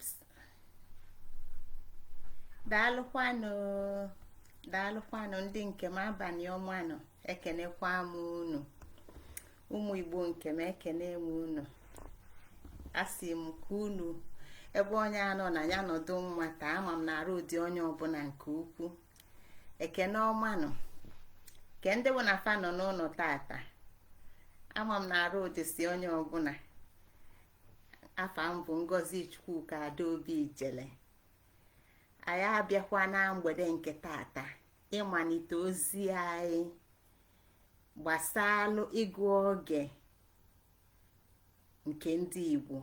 Oops. Daalụkwanụ, daalụkwanụ ndị nke m. Abalị ọmanụ. Ekenekwa m unu, ụmụ Igbo nke m. Ekene m unu. Asị m ka unu ebe onye anọ na ya nọdụ mma taa. Ama m na arụ ụdị onye ọbụla nke ukwu. Ekene ọmanụ ke ndị bụ na fa nọ n'ụlọ tata. Ama m na arụ ụdị si onye ọbụla. Afa m bụ Ngozi Chukwuka Adaobi Ijele. Anyị abịakwa na mgbede nke tata ịmalite ozi anyị gbasalụ ịgụ oge nke ndị Igbo.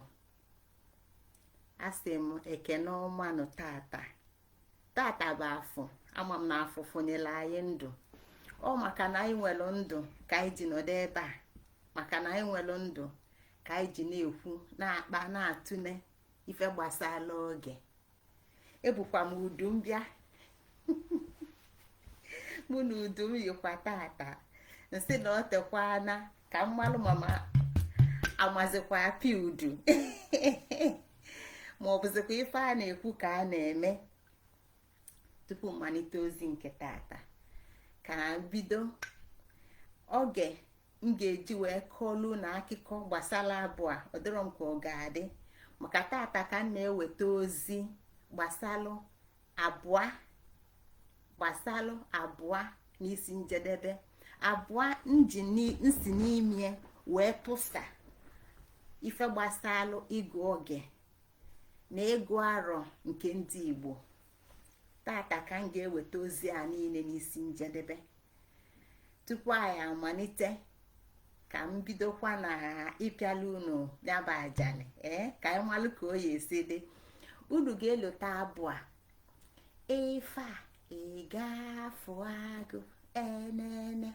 Asị m ekene ọmanụ tata. Tata bụ afọ. Ama m na afọ fụnyere anyị ndụ ọ, maka na anyị nwere ndụ ka anyị ji nọdụ ebe a, maka na anyị nwere ndụ ka anyị ji na-ekwu, na-akpa, na-atụle ife gbasara oge. Ebukwa m udu m bịa. Mụ na udu m yikwa tata. Nsị na ọ tekwana ka mmalụ mama amazikwa apị udu, ma ọ bụzikwa ife a na-ekwu ka a na-eme. Tupu mmalite ozi nke tata, ka bido oge m ga-eji wee kọọlụ na akụkọ gbasara abụọ a. Ọ dịrọ m ka ọ ga-adị, maka tata ka m na-eweta ozi gbasalụ abụọ, gbasalụ abụọ n'isi njedebe, abụọ nji nsi n'ime wee tụsa ife gbasalụ ịgụ oge na ịgụ arọ nke ndị Igbo. Tata ka m ga-eweta ozi a niile n'isi njedebe. Tupu anyị amalite, ka m bidokwa na ịpịala unu yaba ajali ee, ka anyị malụ ka o ya esi dị. Unu ga-elota abụ a: "Ife a ị ga-afụ agụ enene,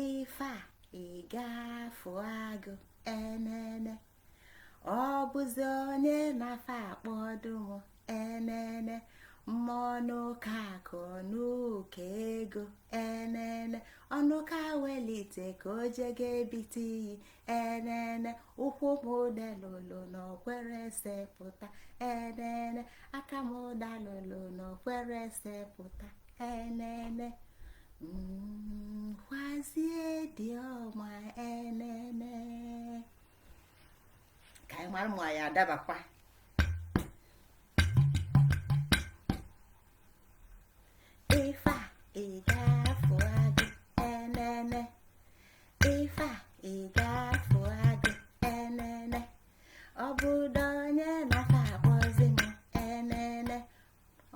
ife a ị ga-afụ agụ enene, ọ bụzi onye na-afa akpọdụ m enene, mmụọ n'ụka akụ n'ụka ego enene, ọnụka welite ka o jega ebite iyi enene, ụkwụ m delụlụ n'okwere sepụta enene, aka m dalụlụ n'okwere sepụta enene, kwazie dị ọma enene." Ka anyị mara ma ya adabakwa. Ife a ị ga-afụ agụ enene, ife a ị ga-afụ agụ enene, ọ bụdo onye na-afa akpọzi m enene,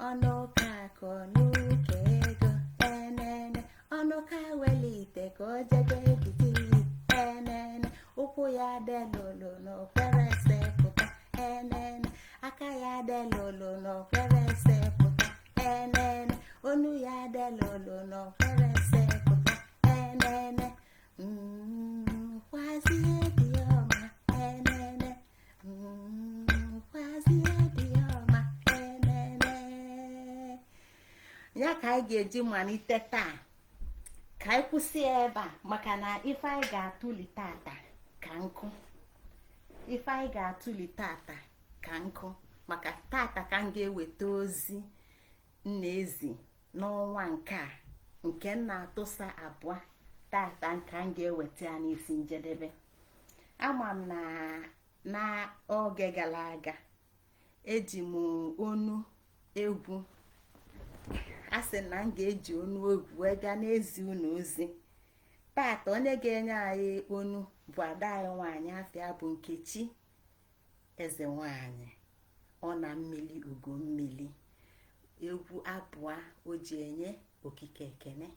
ọnụ ka akụ n'ụka ego enene, ọnụ ka welite ka o jebe ebite iyi enene, ụkwụ ya delụlụ n'okwere sepụta enene, aka ya delụlụ n'okwere sepụta enene, onu ya delụlụ n'okwere sepụta enene, kwazie dị ọma enene, kwazie dị ọma enene. Ya ka anyị ga-eji malite taa. Ka anyị kwụsị ebe a, maka na ife anyị ga-atụli tata ka nkụ, ife anyị ga-atụli tata ka nkụ, maka tata ka m ga-eweta ozi nna-ezi n'ọnwa nke a nke m na-atụsa abụọ. Tata nka m ga-eweta ya n'isi njedebe. Ama m na n'oge gara aga eji m onu egwu. A sị na m ga-eji onu egwu wee bịa n'ezi unu ozi tata. Onye ga-enye anyị onu bụ ada anyị nwaanyị, afịa bụ Nkechi Eze nwanyị ọ na mmili ugo mmili. Egwu abụọ o ji enye okike ekene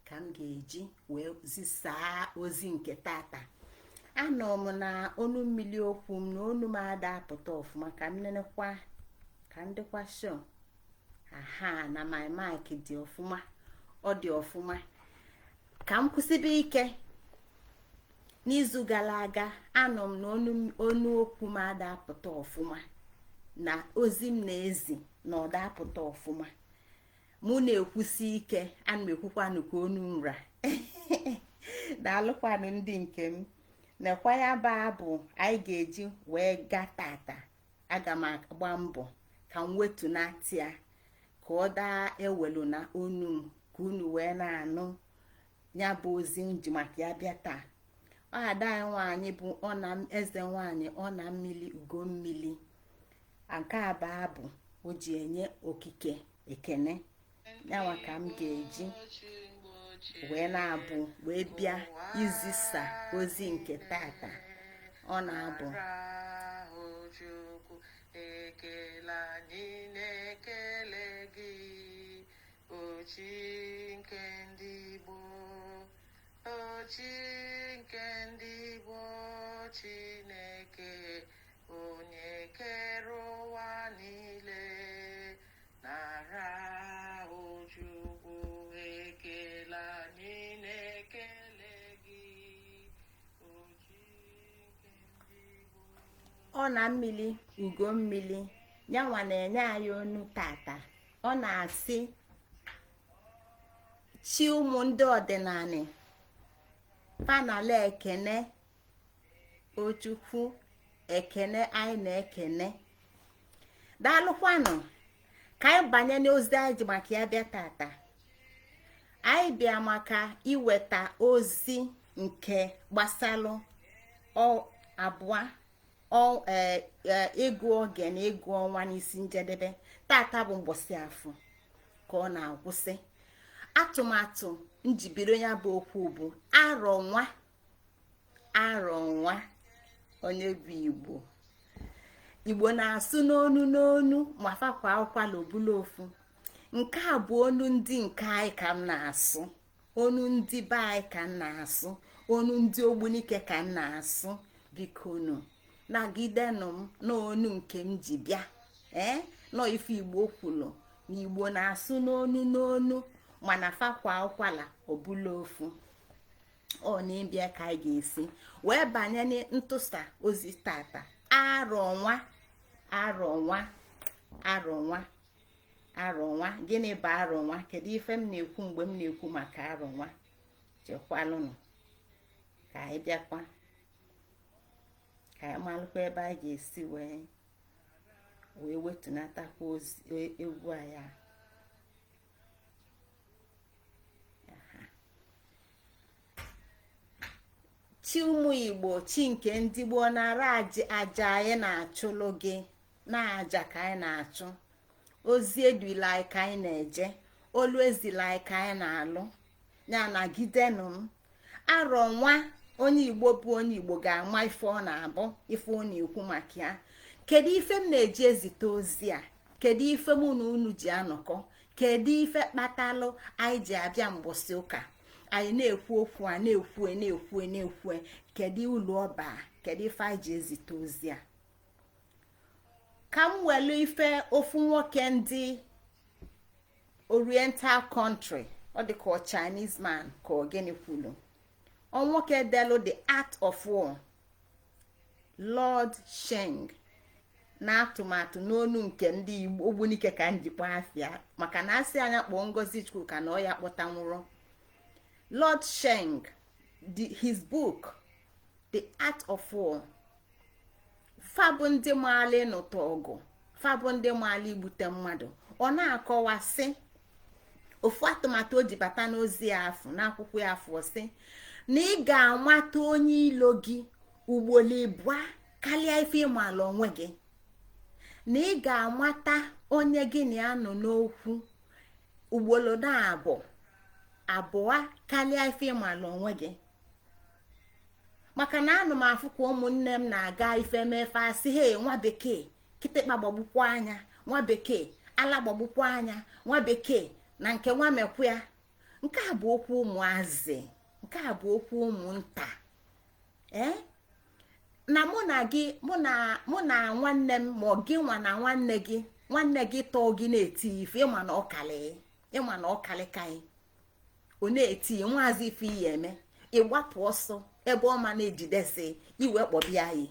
ka m ga-eji wee zisaa ozi nke tata. Anọ m na onu mmili okwu m na onu m ada apụta ọfụma. Ka m nenekwa, ka m dịkwa sure. Aha, na my mic dị ọfụma, ọ dị ọfụma. Ka m kwụsịbe ike. N'izu gara aga, anọ m na onu okwu m ada apụta ọfụma, na ozi m na-ezi na ọ da apụta ọfụma. Mụ na-ekwusi ike, ana m ekwukwanụ ka onu nra. Daalụkwanụ ndị nke m. Nekwa ya bụ abụ anyị ga-eji wee gaa tata. Aga m agba mbọ ka m wetunata ya ka ọ daa ewelu na onu m, ka unu wee na-anụ ya bụ ozi m ji maka ya bịa taa. Ọ ada anyị nwaanyị bụ ọna eze nwaanyị ọna mmili ugo mmili. Nke a bụ abụ o ji enye okike ekene yanwa ka m ga-eji wee na-abụ wee bịa izisa ozi nke tata. Ọ na-abụ: Chukwu, ekele anyị na-ekele gị, ochi nke ndị Igbo, ochi nke ndị Igbo, Chineke onye kere ụwa niile, nara Chukwu ekele anyị na-ekele gị, ochi nke ndị Igbo. Ọ na mmili ugo mmili yanwa na-enye anyị onu tata. Ọ na-asị chi ụmụ ndị ọdịnala fanala ekene ochukwu, ekene anyị na-ekene. Daalụkwanụ. Ka anyị banye n'ozi anyị ji maka ya bịa tata. Anyị bịa maka iweta ozi nke gbasalụ abụọ, ịgụ oge na ịgụ ọnwa n'isi njedebe. Tata bụ mgbọsị afọ ka ọ na-agwụsị. Atụmatụ njibiro ya bụ okwu bụ arọ nwa, arọ nwa. Onye bụ Igbo, Igbo na-asụ n'onu n'onu, ma fakwa ụkwala obula ofu. Nke a bụ onu ndị nke anyị ka m na-asụ, onu ndị be anyị ka m na-asụ, onu ndị Ogbunike ka m na-asụ. Bikonu, nagidenụ m n'onu nke m ji bịa. Ee, nọ ife Igbo kwulu na Igbo na-asụ n'onu n'onu, mana fakwa ụkwala ọbụla ofu. Ọ na-ebịa ka anyị ga-esi wee banye ntụsa ozi tata. Arọ nwa, arọ nwa, arọ nwa, arọ nwa. Gịnị bụ arọ nwa? Kedu ife m na-ekwu mgbe m na-ekwu maka arọ nwa? Chekwalụnụ ka anyị bịakwa, ka anyị malụkwa ebe anyị ga-esi wee wetunatakwa ozi egwu anyị a. Chi ụmụ Igbo, chi nke ndị gboo, nara aja anyị na-achụlụ gị, na aja ka anyị na-achụ, ozi edula anyị ka anyị na-eje, olu ezila anyị ka anyị na-alụ ya. Nagidenụ m. Arọ nwa, onye Igbo bụ onye Igbo ga-ama ife ọ na-abụ, ife ọ na-ekwu maka ya. Kedu ife m na-eji ezite ozi a? Kedu ife mụ na unu ji anọkọ? Kedu ife kpatalụ anyị ji abịa mgbọsị ụka anyị na-ekwu okwu a, na-ekwu, na-ekwu, na-ekwu? Kedu ụlọ ọba? Kedu ife anyị ji ezite ozi a? Ka m welu ife ofu nwoke ndị Oriental country, ọ dị ka ọ Chinese man ka ọ gịnị, kwulu. Ọ nwoke delu The Art of War, Lord Sheng, na atụmatụ n'onu nke ndị Igbo Ogbunike ka njikwa afịa, maka na asị anya kpọọ Ngozi Chukwuka na ọ ya kpọtanwụrụ Lord Sheng. His book, The Art of War. Fa bụ ndị maala ịnụta ọgụ, fa bụ ndị maala igbute mmadụ. Ọ na-akọwasị ofu atụmatụ o ji bata n'ozi ya afụ n'akwụkwọ ya afọ, sị na ị ga-amata onye ilo gị ugboro ịbụa karịa ife ịmala onwe gị, na ị ga-amata onye gị na ya nọ n'okwu ugboro na abụọ abụọ karịa ife ịmala onwe gị. Maka na anụ m afụ ka ụmụnne m na-aga ife mefe, asị he nwa bekee kịtịkpa gbagbukwa anya, nwa bekee ala gbagbukwa anya, nwa bekee na nke nwa mekwu ya. Nke a bụ okwu ụmụazị, nke a bụ okwu ụmụnta. Ee, na mụ na gị, mụ na nwanne m, ma ọ gị nwa na nwanne gị, nwanne gị tọọ gị na-eti ife, ịma na ọkalị, ịma na ọkalịkaị ọ na-eti nwaazị ife iyi eme, ịgbapụ ọsọ ebe ọma na-ejidesi iwe kpọbịa anyị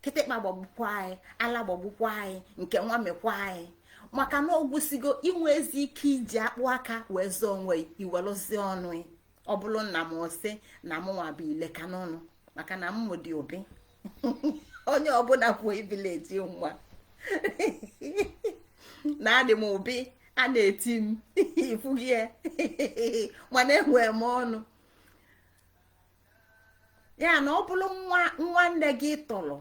kịtịkpa gbagbukwa anyị, ala gbagbukwa anyị, nke nwa mekwa anyị. Maka na ọgwụsigo inwe ezi ike iji akpụ aka wee zọọ onwe, iweluzie ọnụ. Ọ bụrụ nna m ọsị na m nwa bụ ileka n'ọnụ, maka na m dị obi onye ọbụla bụ ibileji nwa. Na adị m ụbị a na-eti m ifugie, mana enwee m ọnụ ya na ọ bụrụ nwa nwanne gị tọrọ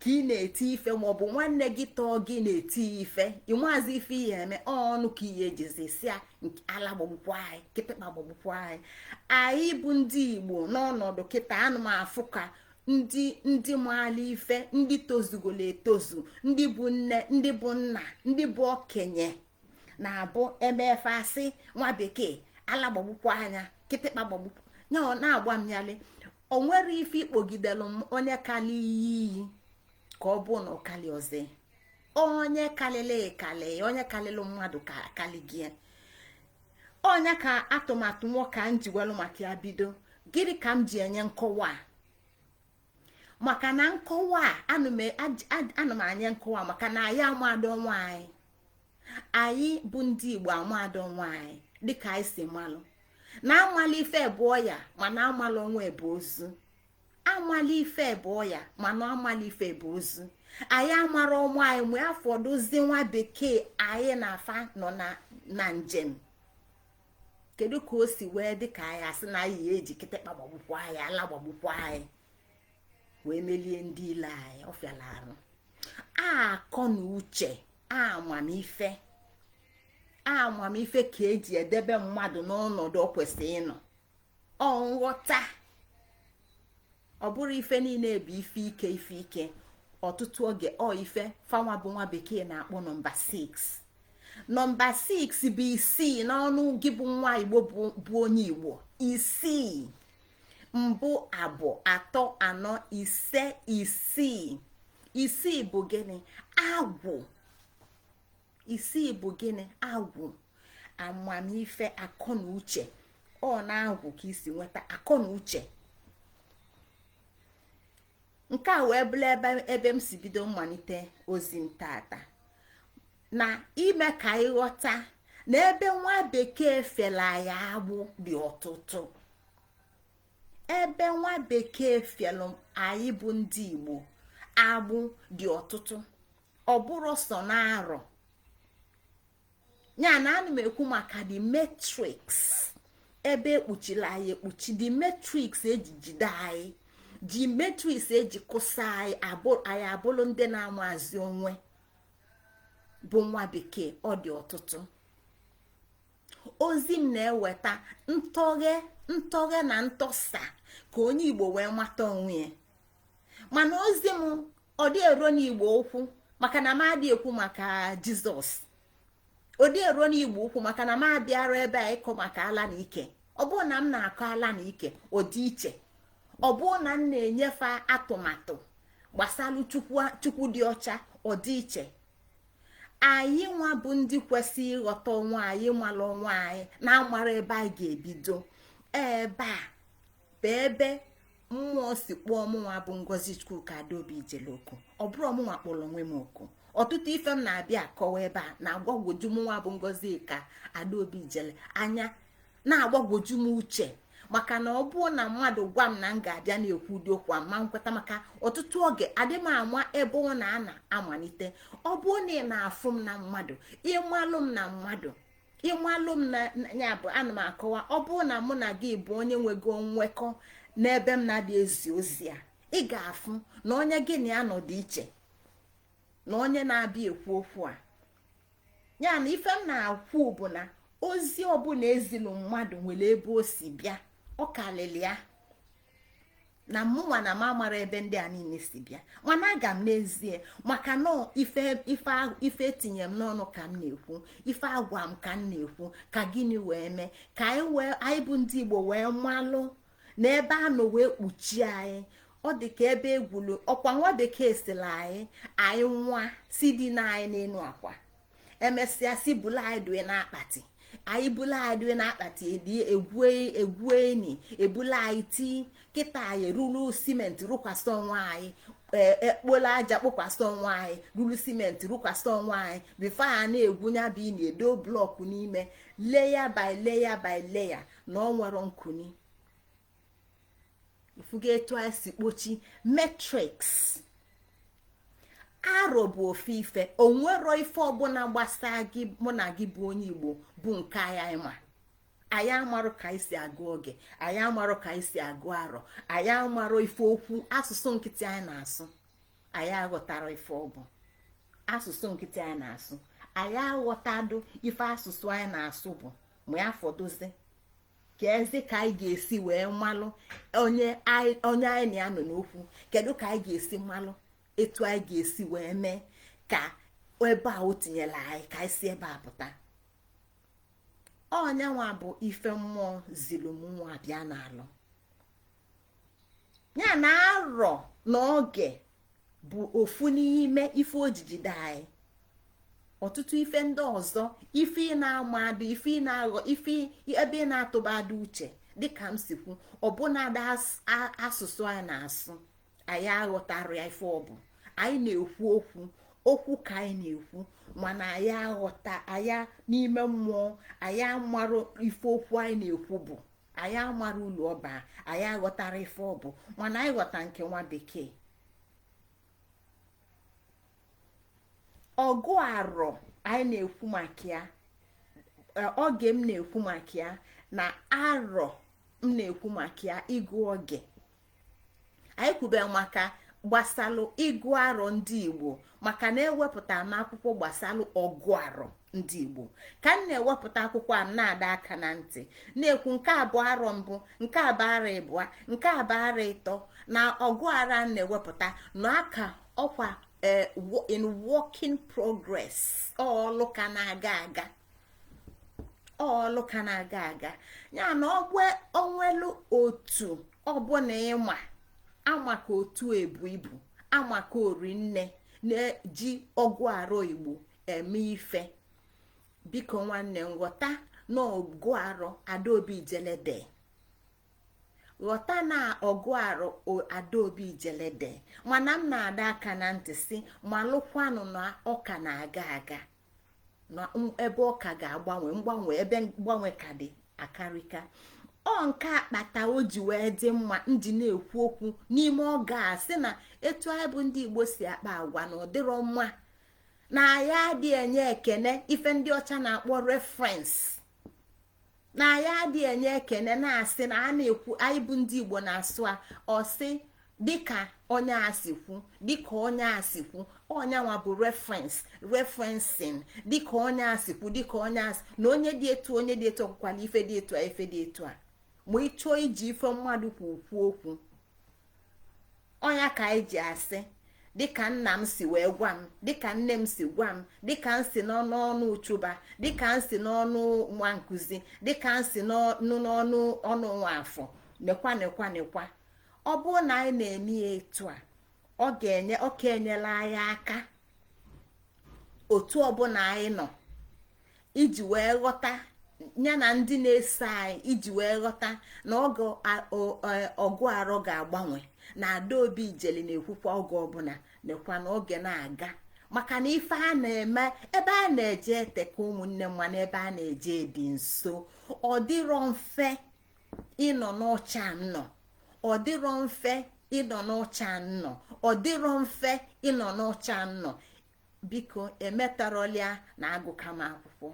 ka ị na-eti ife, maọbụ nwanne gị tọọ gị na-eti ife, ịmaazị ife ihe eme ọnụ ka ihe ejizi si ala gbagbukwa anyị, kịtịkpa gbagbukwa anyị. Anyị bụ ndị Igbo n'ọnọdụ kịta, anụmafụ ka ndị maala ife, ndị tozugolo etozu, ndị bụ nne, ndị bụ nna, ndị bụ okenye na-abụ emefe asị nwa bekee ala gbagbukwa anya, kịtịkpa gbagbukwa ya. Ọ na-agba m yali, o nwere ife ikpogidelu m onye kali iyi iyi ka ọ bụ na ọkali ọzọ, onye kalịlị kalị, onye kalịlụ mmadụ ka akali gị. Onye ka atụmatụ nwoke a njiwelụ maka ya bido. Gịnị ka m ji enye nkọwa a? Maka na nkọwa a ana m anye nkọwa maka na anyị amado onwe anyị. Anyị bụ ndị Igbo amado onwe anyị dịka anyị si malụ na amala ife bụ ọya, mana amala onwe bụ ozu. Amala ife bụ ọya, mana amala ife bụ ozu. Anyị amara ọnwa anyị mgbe afọdụzi nwa bekee anyị na-afa nọ na njem. Kedu ka o si wee dị ka anyị asị na anyị eji kịtịkpa gbagbukwa anyị, ala gbagbukwa anyị, wee melie ndị ile anyị? Ọ fịala arụ. Akọ na uche, amamife, amamife ka eji edebe mmadụ n'ọnọdụ ọ kwesịrị ịnọ. Ọ nghọta, ọ bụrụ ife niile bụ ife ike, ife ike. Ọtụtụ oge ọ ife fanwa bụ nwa bekee na-akpọ nọmba 6. Nọmba 6 bụ isii n'ọnụ gị bụ nwa Igbo, bụ onye Igbo. Isii, mbụ, abụọ, atọ, anọ, ise, isii. Isii bụ gịnị? Agwụ. Isii bụ gịnị? Agwụ, amamife, akọ na uche. Ọ na-agwụ ka isi nweta akọ na uche. Nke a wee bụrụ ebe m si bido mmalite ozi m tata, na ime ka ịghọta na ebe nwa bekee fela ya agbụ dị ọtụtụ. Ebe nwa bekee felụ anyị bụ ndị Igbo agbụ dị ọtụtụ. Ọ bụrụ sọ na arọ ya na ana m ekwu maka the matrix, ebe ekpuchiri anyị ekpuchi, the matrix eji jide anyị, ji matrix eji kụsa anyị, anyị abụrụ ndị na-amazi onwe bụ nwa bekee. Ọ dị ọtụtụ. Ozi m na-eweta ntọghe, ntọghe na ntọsa ka onye Igbo wee mata onwe ya. Mana ozi m ọ dị ero n'Igbo okwu maka na m adị ekwu maka Jizọs. Ọ dị ero n'Igbo okwu maka na m abịara ebe a ịkọ maka ala na ike. Ọ bụrụ na m na-akọ ala na ike, ọ dị iche. Ọ bụrụ na m na-enyefe atụmatụ gbasalụ Chukwu dị ọcha, ọ dị iche. Anyị nwa bụ ndị kwesịrị ịghọta onwe anyị, mara onwe anyị, na-amara ebe anyị ga-ebido. Ebe a bụ ebe mmụọ si kpọọ mụnwa bụ Ngozi Chukwuka Adaobi Ijeloku. Ọ bụrụ ọmụnwa kpọrọ onwe m oku. Ọtụtụ ife m na-abịa akọwa ebe a na-agbagwoju mụnwa bụ Ngozi ka Adaobi Ijele anya, na-agbagwoju m uche, maka na ọ bụrụ na mmadụ gwa m na m ga-abịa na-ekwu ụdị okwu a, ma nkweta, maka ọtụtụ oge adị m ama ebe ọ na-ana amalite. Ọ bụrụ na ị na-afụ m na mmadụ, ịmalụ m na mmadụ, ịmalụ m na ya bụ ana m akọwa. Ọ bụrụ na mụ na gị bụ onye nwego nwekọ n'ebe m na-abịa ezi ozi a, ị ga-afụ na onye gị na ya nọ dị iche na onye na-abịa ekwu okwu a. Ya na ife m na-akwu bụ na ozi ọbụla ezilu mmadụ nwere ebe o si bịa. Ọ kalịlị ya na mụnwa na m amara ebe ndị a niile si bịa, mana aga m n'ezie maka na ife ife etinye m n'ọnụ ka m na-ekwu, ife agwa m ka m na-ekwu. Ka gịnị wee mee ka anyị wee, anyị bụ ndị Igbo, wee malụ na ebe a nọ wee kpuchie anyị? Ọ dị ka ebe egwulu ọkwa nwa bekee sịrị anyị, anyị nwa si dị na anyị n'elu akwa, emesịa si bulu anyị due n'akpati. Anyị bulu anyị due n'akpati, edi egwue egwu enyi ebulu anyị tii kịta. Anyị ruru simenti rụkwasị onwe anyị, ekpolo aja kpokwasị onwe anyị, ruru simenti rụkwasị onwe anyị. Before a na-egwu ya bụ ị na-edo block n'ime, layer by layer by layer, na ọ nwere nkuni ifuga etu anyị si kpochi matrix. Arọ bụ ofu ife. Onwero ife ọbụla gbasaa gị, mụ na gị bụ onye Igbo, bụ nke anyị ma. Anyị amarụ ka anyị si agụ oge, anyị amarụ ka anyị si agụ arọ, anyị amarụ ife okwu asụsụ nkịtị anyị na-asụ. Anyị aghọtara ife ọ bụ asụsụ nkịtị anyị na-asụ. Anyị aghọtado ife asụsụ anyị na-asụ bụ. Ma ya fọdụzi ka ezi ka anyị ga-esi wee malụ onye anyị na-anọ n'okwu. Kedu ka anyị ga-esi malụ etu anyị ga-esi wee mee ka ebe a o tinyere anyị, ka anyị si ebe a pụta? Ọnyanwa bụ ife mmụọ zilu m nwa bịa n'alụ ya na arọ na oge bụ ofu n'ime ife ojijide anyị. Ọtụtụ ife ndị ọzọ, ife ị na-ama adụ, ife ị na-aghọ, ife ebe ị na-atụba adụ uche, dịka m si kwu, ọbụnadị asụsụ anyị na-asụ, anyị aghọtara ya ife ọ bụ. Anyị na-ekwu okwu, okwu ka anyị na-ekwu, mana anyị aghọta anya n'ime mmụọ. Anyị amarụ ife okwu anyị na-ekwu bụ. Anyị amara ụlọ ọba, anyị aghọtara ife ọ bụ, mana anyị ghọta nke nwa bekee. Ọgụ arọ anyị na-ekwu maka ya, oge m na-ekwu maka ya na arọ m na-ekwu maka ya, ịgụ oge anyị kwube maka gbasalụ ịgụ arọ ndị Igbo, maka na ewepụta m akwụkwọ gbasalụ ọgụ arọ ndị Igbo. Ka m na-ewepụta akwụkwọ a, m na-ada aka na ntị, na-ekwu nke abụọ arọ mbụ, nke abụọ arọ ịbụọ, nke abụọ arọ ịtọ, na ọgụ arọ a na-ewepụta na aka ọkwa in working progress, ọlụ ka na-aga aga, ọlụ ka na-aga aga. Ya na ọgbe onwelu otu ọbụla ịma amaka otu ebu ibu amaka orinne na-eji ọgụ arọ Igbo eme ife, biko nwanne m, ghọta na ọgụ arọ Adaobi Ijelede, ghọta na ọgụ arọ Adaobi Ijelede. Mana m na-ada aka na ntị si malụkwanụ na ọka na-aga aga, na ebe ọka ga-agbanwe mgbanwe, ebe mgbanwe ka dị akarịka. Ọ nke akpata o ji wee dị mma ndị na-ekwu okwu n'ime oge a, sị na etu anyị bụ ndị Igbo si akpa agwa na ọ dịrọ mma, na anyị adịghị enye ekene ife ndị ọcha na-akpọ reference, na anyị adịghị enye ekene, na-asị na a na-ekwu anyị bụ ndị Igbo na-asụ a, ọsị dịka onye asị kwu, dịka onye asị kwu. Onye nwa bụ reference, referencing, dịka onye asị kwu, dịka onye asị na onye dị etu, onye dị etu ọkwụkwala ife dị etu a, ife dị etu a. Ma ị chọọ iji ife mmadụ kwu kwu okwu, ọnya ka anyị ji asị dịka nna m si wee gwa m, dịka nne m si gwa m, dịka m si n'ọnụ ọnụ ụchụba, dịka m si n'ọnụ nwa nkụzi, dịka m si n'ọnụ n'ọnụ ọnụ nwa afọ, nekwa nekwa nekwa. Ọ bụrụ na anyị na-eme ya etu a, ọ ga-enye, ọ ka enyela anyị aka otu ọbụla anyị nọ iji wee ghọta ya na ndị na-eso anyị, iji wee ghọta na oge ọgụ arọ ga-agbanwe, na Adaobi Ijele na-ekwukwa oge ọbụla nekwa na oge na-aga, maka na ife a na-eme ebe a na-eje ete ka ụmụnne mma na ebe a na-eje dị nso. Ọ dịrọ mfe ịnọ n'ọcha nnọ, ọ dịrọ mfe ịnọ n'ọcha nnọ, ọ dịrọ mfe ịnọ n'ọcha nnọ. Biko, emetarọlia na agụkam akwụkwọ,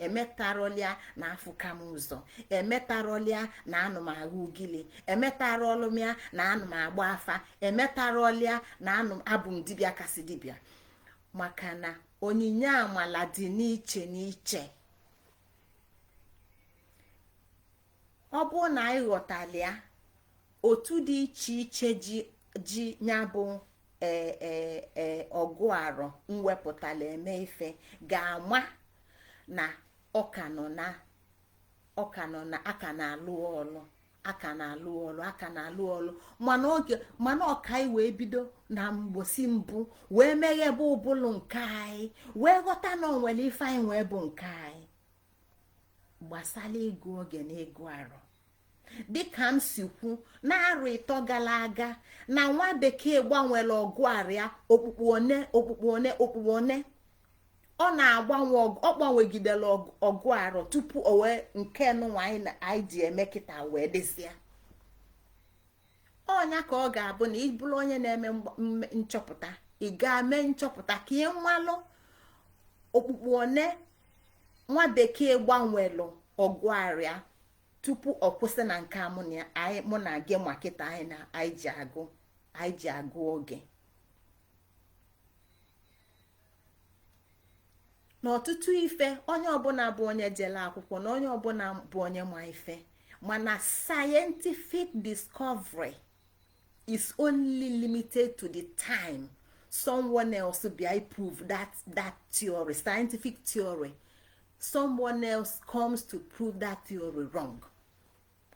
emetarọlia na afụkam ụzọ, emetarọlia na anụ m agha ugili, emetarọlụm ya na anụ m agba afa, emetarọlia na anụ abụ m dibịa kasị dibịa, maka na onyinye amala dị n'iche n'iche. Ọ bụrụ na anyị ghọtalịa otu dị iche iche ji ji ya bụ ọgụ arọ mwepụtala eme ife, ga-ama na ọka nọ na ọka nọ na aka na-alụ ọlụ, aka na-alụ ọlụ, aka na-alụ ọlụ. Mana oge, mana ọka anyị wee bido na mgbosi mbụ wee meghebe ụbụlụ nke anyị, wee ghọta na onwere ife anyị wee bụ nke anyị gbasara ịgụ oge na ịgụ arọ. Dịka m si kwu na-arọ 3 gara aga, na nwa bekee gbanwere ọgụ arịa okpukpu one, okpukpu one, okpukpu one ọ na-agbanwe, ọ gbanwegidere ọgụ arọ tupu o wee nke nụnwa anyị ji eme kịta wee dịzịa. Ọnya ka ọ ga-abụ na ị bụrụ onye na-eme nchọpụta. Ị gaa mee nchọpụta ka ị malụ okpukpu one nwa bekee gbanwelụ ọgụ arịa tupu ọ kwụsị na nke a mụ na gị ma kịta anyị na anyị ji agụ oge. N'ọtụtụ ife, onye ọbụla bụ onye jele akwụkwọ na onye ọbụla bụ onye ma ife, mana scientific discovery is only limited to the time someone else bịa prove that theory, scientific theory. Someone else comes to prove that theory wrong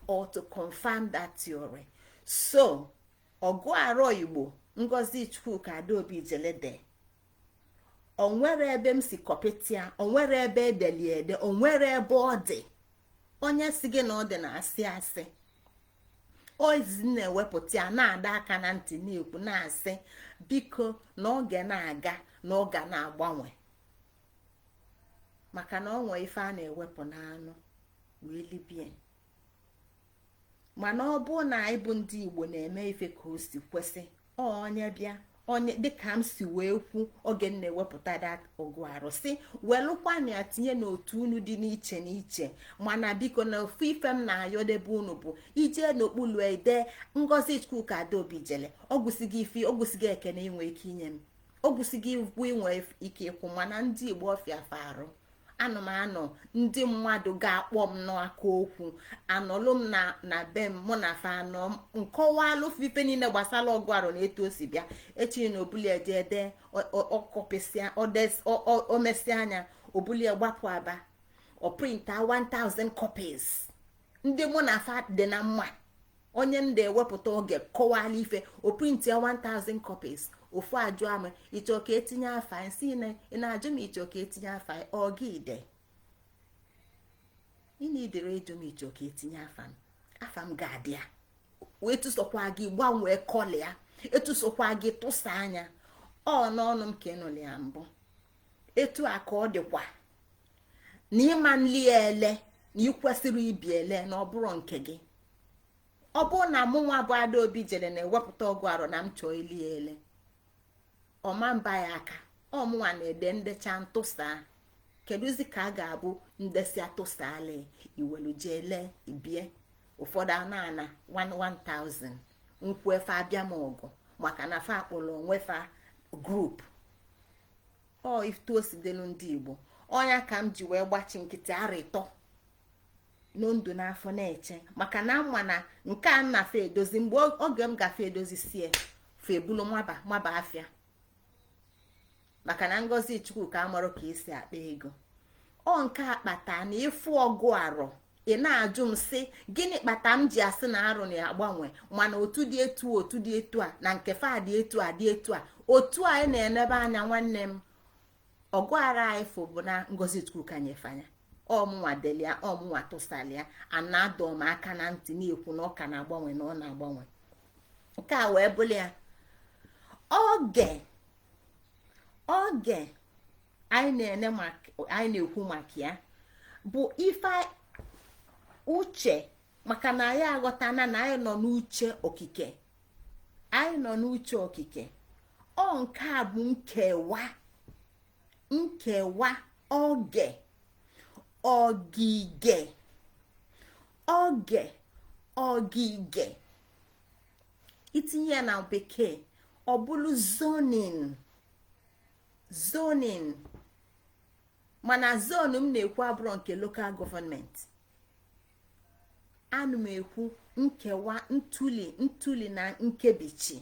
or to confirm that theory. So ọgụ arọ Igbo Ngozi Chukwuka Adaobi Jelede, onwere ebe m si kọpịtịa, onwere ebe edeli ede, onwere ebe ọ dị. Onye si gị na ọ dị na-asị asị. Ozi na-ewepụta ya na-ada aka na ntị, na-ekwu na-asị biko na oge na-aga na ọ ga na-agbanwe, maka na ọ nwee ife a na-ewepụ n'anụ wee libie. Mana ọ bụ na anyị bụ ndị Igbo na-eme ife ka o si kwesị, onye bịa onye dịka m si wee kwu oge m na-ewepụta dat ọgụ arụ si welụkwana ya tinye n'otu unu dị n'iche n'iche. Mana biko na ofu ife m na-ayọdebe unu bụ ije n'okpuru ede Ngozi Chukwuka Adaobi jele, ọgwụsighị ife, ọgwụsighị ekene inwe ike inye m, ọgwụsighị ikwu inwe ike ịkwụ. Mana ndị Igbo ọfịa farụ anụmanụ ndị mmadụ ga-akpọ m n'aka okwu, anọlụ m na be m, mụ na fa anọ nkọwalụ ife niile gbasara ọgụ arụ na etu o si bịa. Echi na obulie je ede ọkọpịsịa omesịa anya, obulie gbapụ aba, ọ printa 1000 copies. Ndị mụ na fa dị na mma, onye m na-ewepụta oge kọwala ife, o printia 1000 copies. Ofu ajụ ama ịchọ ka etinye afa nsị ị na-ajụ m ịchọ ka etinye afa ọ gị ide ị na-edere ịjụ m ịchọ ka etinye afa m, afa m ga-adị ya. Wee tụsokwa gị gbanwee kọlịa, etusokwa gị tụsa anya ọ n'ọnụ m ka ị nụrụ ya mbụ. Etu a ka ọ dịkwa na ịma nli ya ele na ị kwesịrị ibi ele na ọ bụrụ nke gị. Ọ bụrụ na mụ nwa bụ Adaobi jere na-ewepụta ọgụ arụ na m chọọ ili ya ele, ọma mba ya aka ọmụnwa na-ede ndecha ntụsa. Kedụzi ka a ga-abụ ndesi atụsala iwelu jee lee ibie? Ụfọdụ a na-ana 1000 nkwụ efe abịa m ọgụ maka na fa akpọrọ onwe fa group. Ọ iftu osidelu ndị Igbo ọnya ka m ji wee gbachi nkịtị arịtọ n'ndụ n'afọ na-eche, maka na mma na nke a nnafe edozi mgbe oge m gafe edozi sie fe ebulu maba afịa, maka na Ngozi Chukwuka amarụ ka esi akpa ego. Ọ nke a kpata na ịfụ ọgụ arọ ị na-ajụ m sị gịnị kpata m ji asị na arụ na-agbanwe, mana otu dị etu otu dị etu a na nke fa dị etu a dị etu a otu anyị na-enebe anya. Nwanne m, ọgụ ara anyị fụ bụ na Ngozi Chukwuka nyefanya ọmụnwa delia, ọmụnwa tụsalịa, a na-adọ m aka na ntị na-ekwu na ọ ka na-agbanwe na ọ na-agbanwe. Nke a wee bụrụ ya oge oge anyị na-ekwu maka ya bụ ife uche, maka na anyị aghọtana na anyị nọ n'uche okike, anyị nọ n'uche okike. Ọ nke a bụ nkewa, nkewa oge, ogige, oge, ogige. Itinye ya na bekee ọ bụrụ zoning, zoning. Mana zone m na-ekwu abụrụ nke local government, ana m ekwu nkewa, ntuli, ntuli na nkebichi.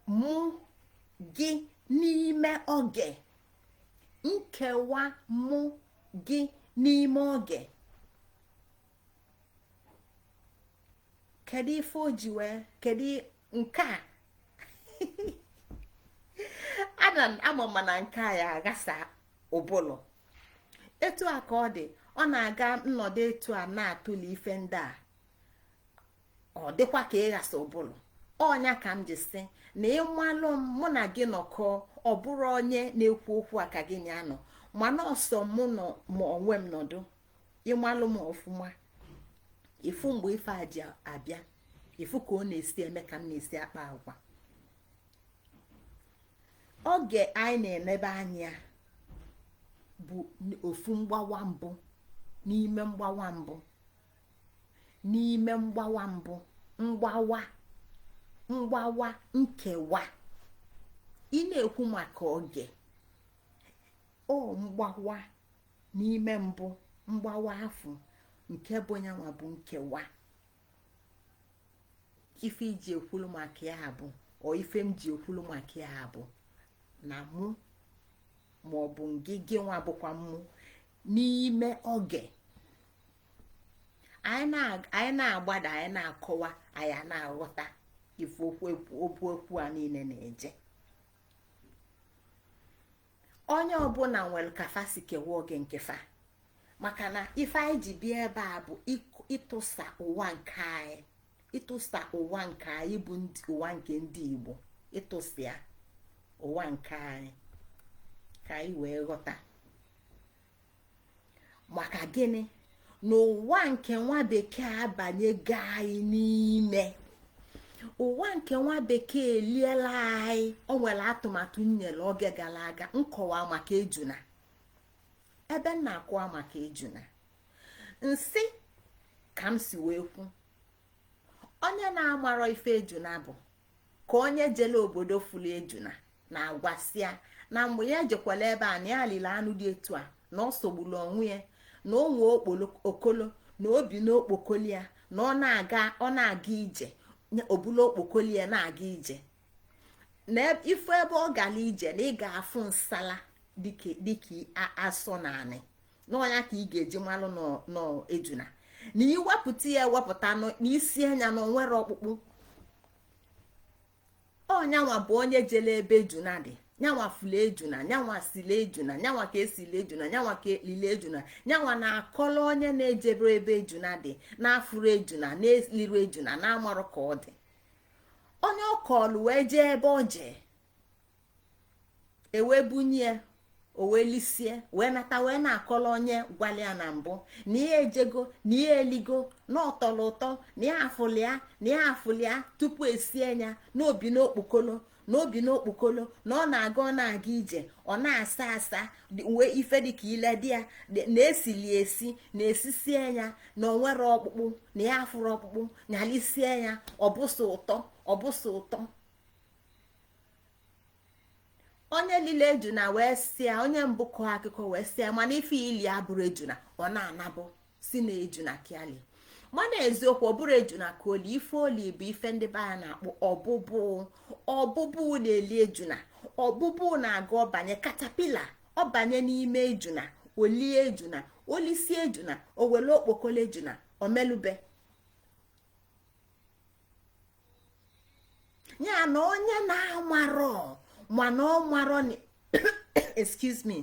Mụ gị n'ime oge, nkewa mụ gị n'ime oge. Kedu ife o ji wee kedu nke a? Ana ama m na nke a ya aghasa ụbụlụ. Etu a ka ọ dị, ọ na-aga nnọdụ etu a na-atụli ife ndị a, ọ dịkwa ka ịghasa ụbụlụ. Ọnya ka m ji sị na ịmalụ m, mụ na gị nọkọ, ọ bụrụ onye na-ekwu okwu a ka gị na anọ, mana ọsọ mụ nọ ma onwe m nọdụ, ịmalụ m ọfụma, ifu mgbe ife a ji abịa, ifu ka ọ na-esi eme ka m na-esi akpa agwa. Oge anyị na-enebe anya bụ ofu mgbawa mbụ n'ime mgbawa mbụ n'ime mgbawa mbụ, mgbawa mgbawa nkewa. Ị na-ekwu maka oge, o mgbawa n'ime mbụ, mgbawa afọ nke bụ nyanwa bụ nkewa. Ife iji ekwulu maka ya bụ, ọ ife m ji ekwulu maka ya bụ na mụ ma ọ bụ ngị, gị nwa bụkwa mụ n'ime oge anyị na-agbada, anyị na-akọwa, anyị na-aghọta ife okwu okwu a niile na-eje. Onye ọbụla nwere ka fa si kewa oge nke fa, maka na ife anyị ji bịa ebe a bụ ịtụsa ụwa nke anyị, ịtụsa ụwa nke anyị bụ ụwa nke ndị Igbo, ịtụsa ya ụwa nke anyị ka anyị wee ghọta maka gịnị na ụwa nke nwa bekee abanyego anyị n'ime. Ụwa nke nwa bekee eliela anyị. O nwere atụmatụ nyere oge gara aga nkọwa maka ejuna. Ebe m na-akọwa maka ejuna, nsị ka m si wee kwu, onye na-amarọ ife ejuna bụ ka onye jele obodo fụlụ ejuna na-agwasịa na mgbe ya jekwala ebe a na ya lile anụ dị etu a, na ọ sogburu onwe ya, na o nwee okolo na obi n'okpokoli ya, na ọ na-aga, ọ na-aga ije, obula okpokoli ya na-aga ije, na ifu ebe ọ gara ije na ị ga-afụ nsala dịka asọ naanị n'ọnya ka ị ga-eji malụ n'ejuna, na iwepụta ya ewepụta n'isi anya na onwere ọkpụkpụ. Ọnyanwa bụ onye jele ebe ejuna dị, nyanwa fụlụ ejuna, nyanwa sile ejuna, nyanwa ka esile ejuna, nyanwa ka elile ejuna, nyanwa na-akọlọ onye na-ejebe ebe ejuna dị, na-afụrụ ejuna, na-eliru ejuna, na-amarụ ka ọ dị. Onye ọ kọlụ wee jee ebe ọ jee, ewee bunye, o wee lisie, wee nata, wee na-akọlọ onye gwala ya na mbụ na ihe ejego, na ihe eligo, na ọtọrọ ụtọ, na ya afụlịa, na ya afụlịa tupu esie ya, na obi n'okpokolo, na obi n'okpokolo, na ọ na-aga, ọ na-aga ije, ọ na-asa asa wee ife dịka ile dị ya, na-esili esi, na-esisie ya, na onwere ọkpụkpụ, na ya afụrụ ọkpụkpụ, nyalisie ya, ọbụsọ ụtọ, ọbụsọ ụtọ. Onye lile ejuna wee sịa, onye mbụ kọọ akụkọ wee sịa, mana ife ili abụrụ ejuna, ọ na-anabụ si na ejuna kiali. Mana eziokwu, ọ bụrụ ejuna ka oli, ife oli bụ ife ndị be anyị na-akpọ ọbụbụ. Ọbụbụ na-eli ejuna, ọbụbụ na-aga ọbanye katapila, ọbanye n'ime ejuna, olie ejuna, olisi ejuna, o were okpokolo ejuna omelube ya. Na onye na-amarọ, mana ọ marọ, excuse me,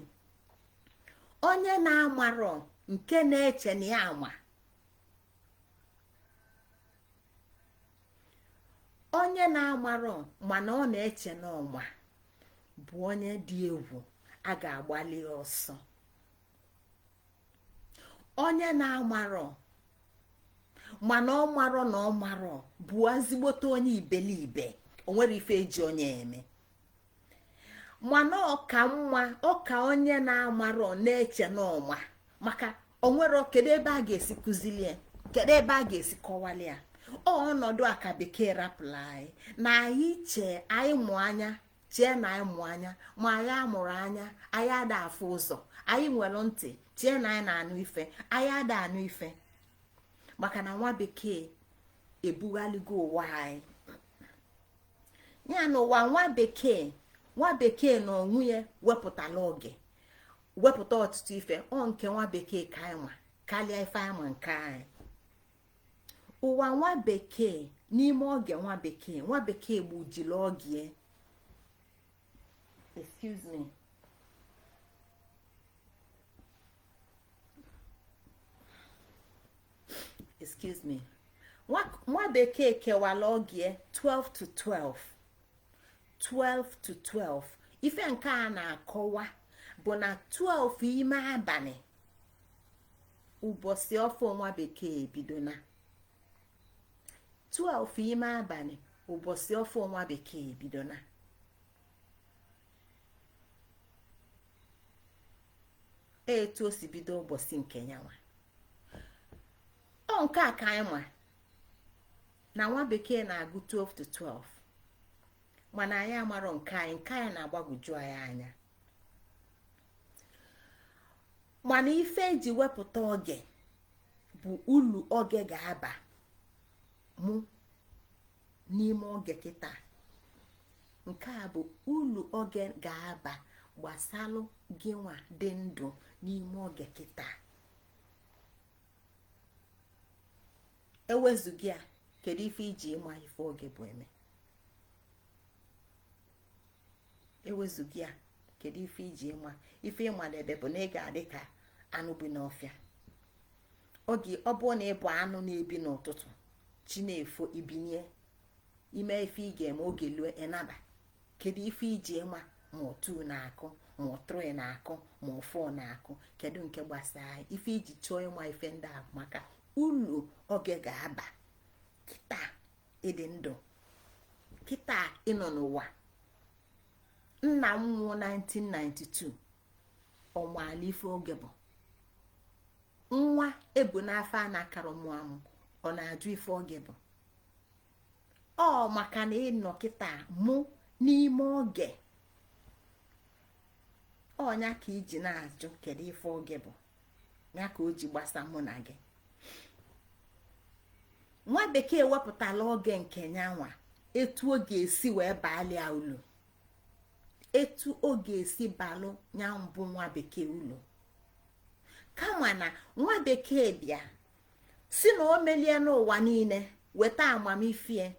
onye na-amarọ nke na-eche na ya ama, onye na-amarọ mana ọ na-eche na ọma bụ onye dị egwu a ga-agbalị ọsọ. Onye na-amarọ mana ọ marọ na ọ marọ bụ ezigbote onye ibelibe, o nwere ife eji onye eme. Mana ọka mma ọka onye na-amarọ na-eche n'ọma, maka onwero kedu ebe a ga-esi kụzili ya, kedu ebe a ga-esi kọwali ya. Ọnọdụ a ka bekee rapụrụ anyị, na anyị chee anyị mụ anya, chee na anyị mụ anya, ma anyị amụrụ anya, anyị ada afụ ụzọ. Anyị nwere ntị, chee na anyị na-anụ ife, anyị ada anụ ife, maka na nwa bekee ebughaligo ụwa anyị. Ya na ụwa nwa bekee, nwa bekee na onwe ya wepụtala oge, wepụta ọtụtụ ife. Ọ nke nwa bekee ka anyị ma karịa ife anyị ma nke anyị. Ụwa nwa bekee, n'ime oge nwa bekee, nwa bekee gbujiri oge, excuse me, excuse me, nwa bekee kewala oge 12 to 12, 12 to 12. Ife nke a na-akọwa bụ na 12 ime abalị ụbọchị ọfụ nwa bekee ebido na 12 ime abalị ụbọchị ọfụ nwa bekee ebido na. Etu o si bido ụbọchị nke nyanwa, ọ nke a ka anyị ma na nwa bekee na-agụ 12 to 12, mana anyị amarọ nke anyị, nke anyị na-agbagwoju anyị anya. Mana ife eji wepụta oge bụ ulu oge ga-aba mụ n'ime oge kịta. Nke a bụ ulu oge ga-aba gbasalụ gị nwa dị ndụ n'ime oge kịta. Ewezuga ya, kedu ife iji ịma ife oge bụ eme? Ewezuga ya, kedu ife iji ịma ife? Ịmadebe bụ na ị ga-adị ka anụ bi n'ọfịa. Oge ọ bụrụ na ị bụ anụ na-ebi n'ụtụtụ, chi na-efo, ibinye ime ife ị ga-eme, oge lue ịnaba. Kedu ife iji ịma ma otu na-akụ, ma 3 na-akụ, ma 4 na-akụ? Kedu nke gbasara ife iji chọọ ịma ife ndị a? Maka ulu oge ga-aba kịta ịdị ndụ, kịta ịnọ n'ụwa. Nna m nwụọ 1992, ọmaala ife oge bụ nwa ebu n'afọ a na-akara mụ amụ, ọ na-ajụ ife oge bụ. Ọ maka na ịnọ kịta mụ n'ime oge ọnya ka iji na-ajụ kedu ife oge bụ, ya ka o ji gbasa mụ na gị. Nwa bekee wepụtala oge nke nyanwa, etu ọ ga-esi wee baalia ulu, etu ọ ga-esi balụ nya mbụ nwa bekee ulu. Kama na nwa bekee bịa si na o melie n'ụwa niile, weta amamife,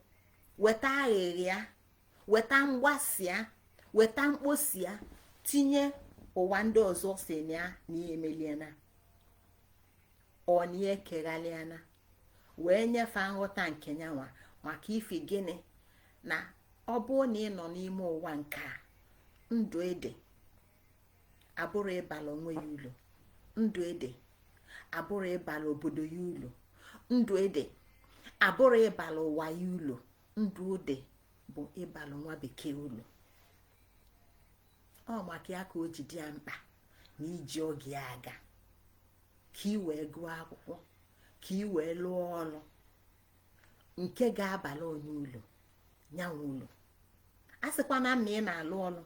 weta aghịghị, weta mgbasịa, weta mkposia, tinye ụwa ndị ọzọ si na ya na ya emeliena, ọ na ya ekeghalịana, wee nyefee nghọta nke nyanwa. Maka ife gịnị? Na ọ bụrụ na ị nọ n'ime ụwa nke a, ndụ ede abụrụ ịbala onwe ya ulu, ndụ ede abụrụ ịbala obodo ya ulu, ndụ ede abụrụ ịbala ụwa ya ulu, ndụ ode bụ ịbala nwa bekee ulu. Ọ maka ya ka o ji dị ya mkpa na iji oge ya aga, ka ị wee gụọ akwụkwọ, ka ị wee lụọ ọrụ nke ga-abala onye ulu, nyanwa ulu. A sịkwana na ị na-alụ ọrụ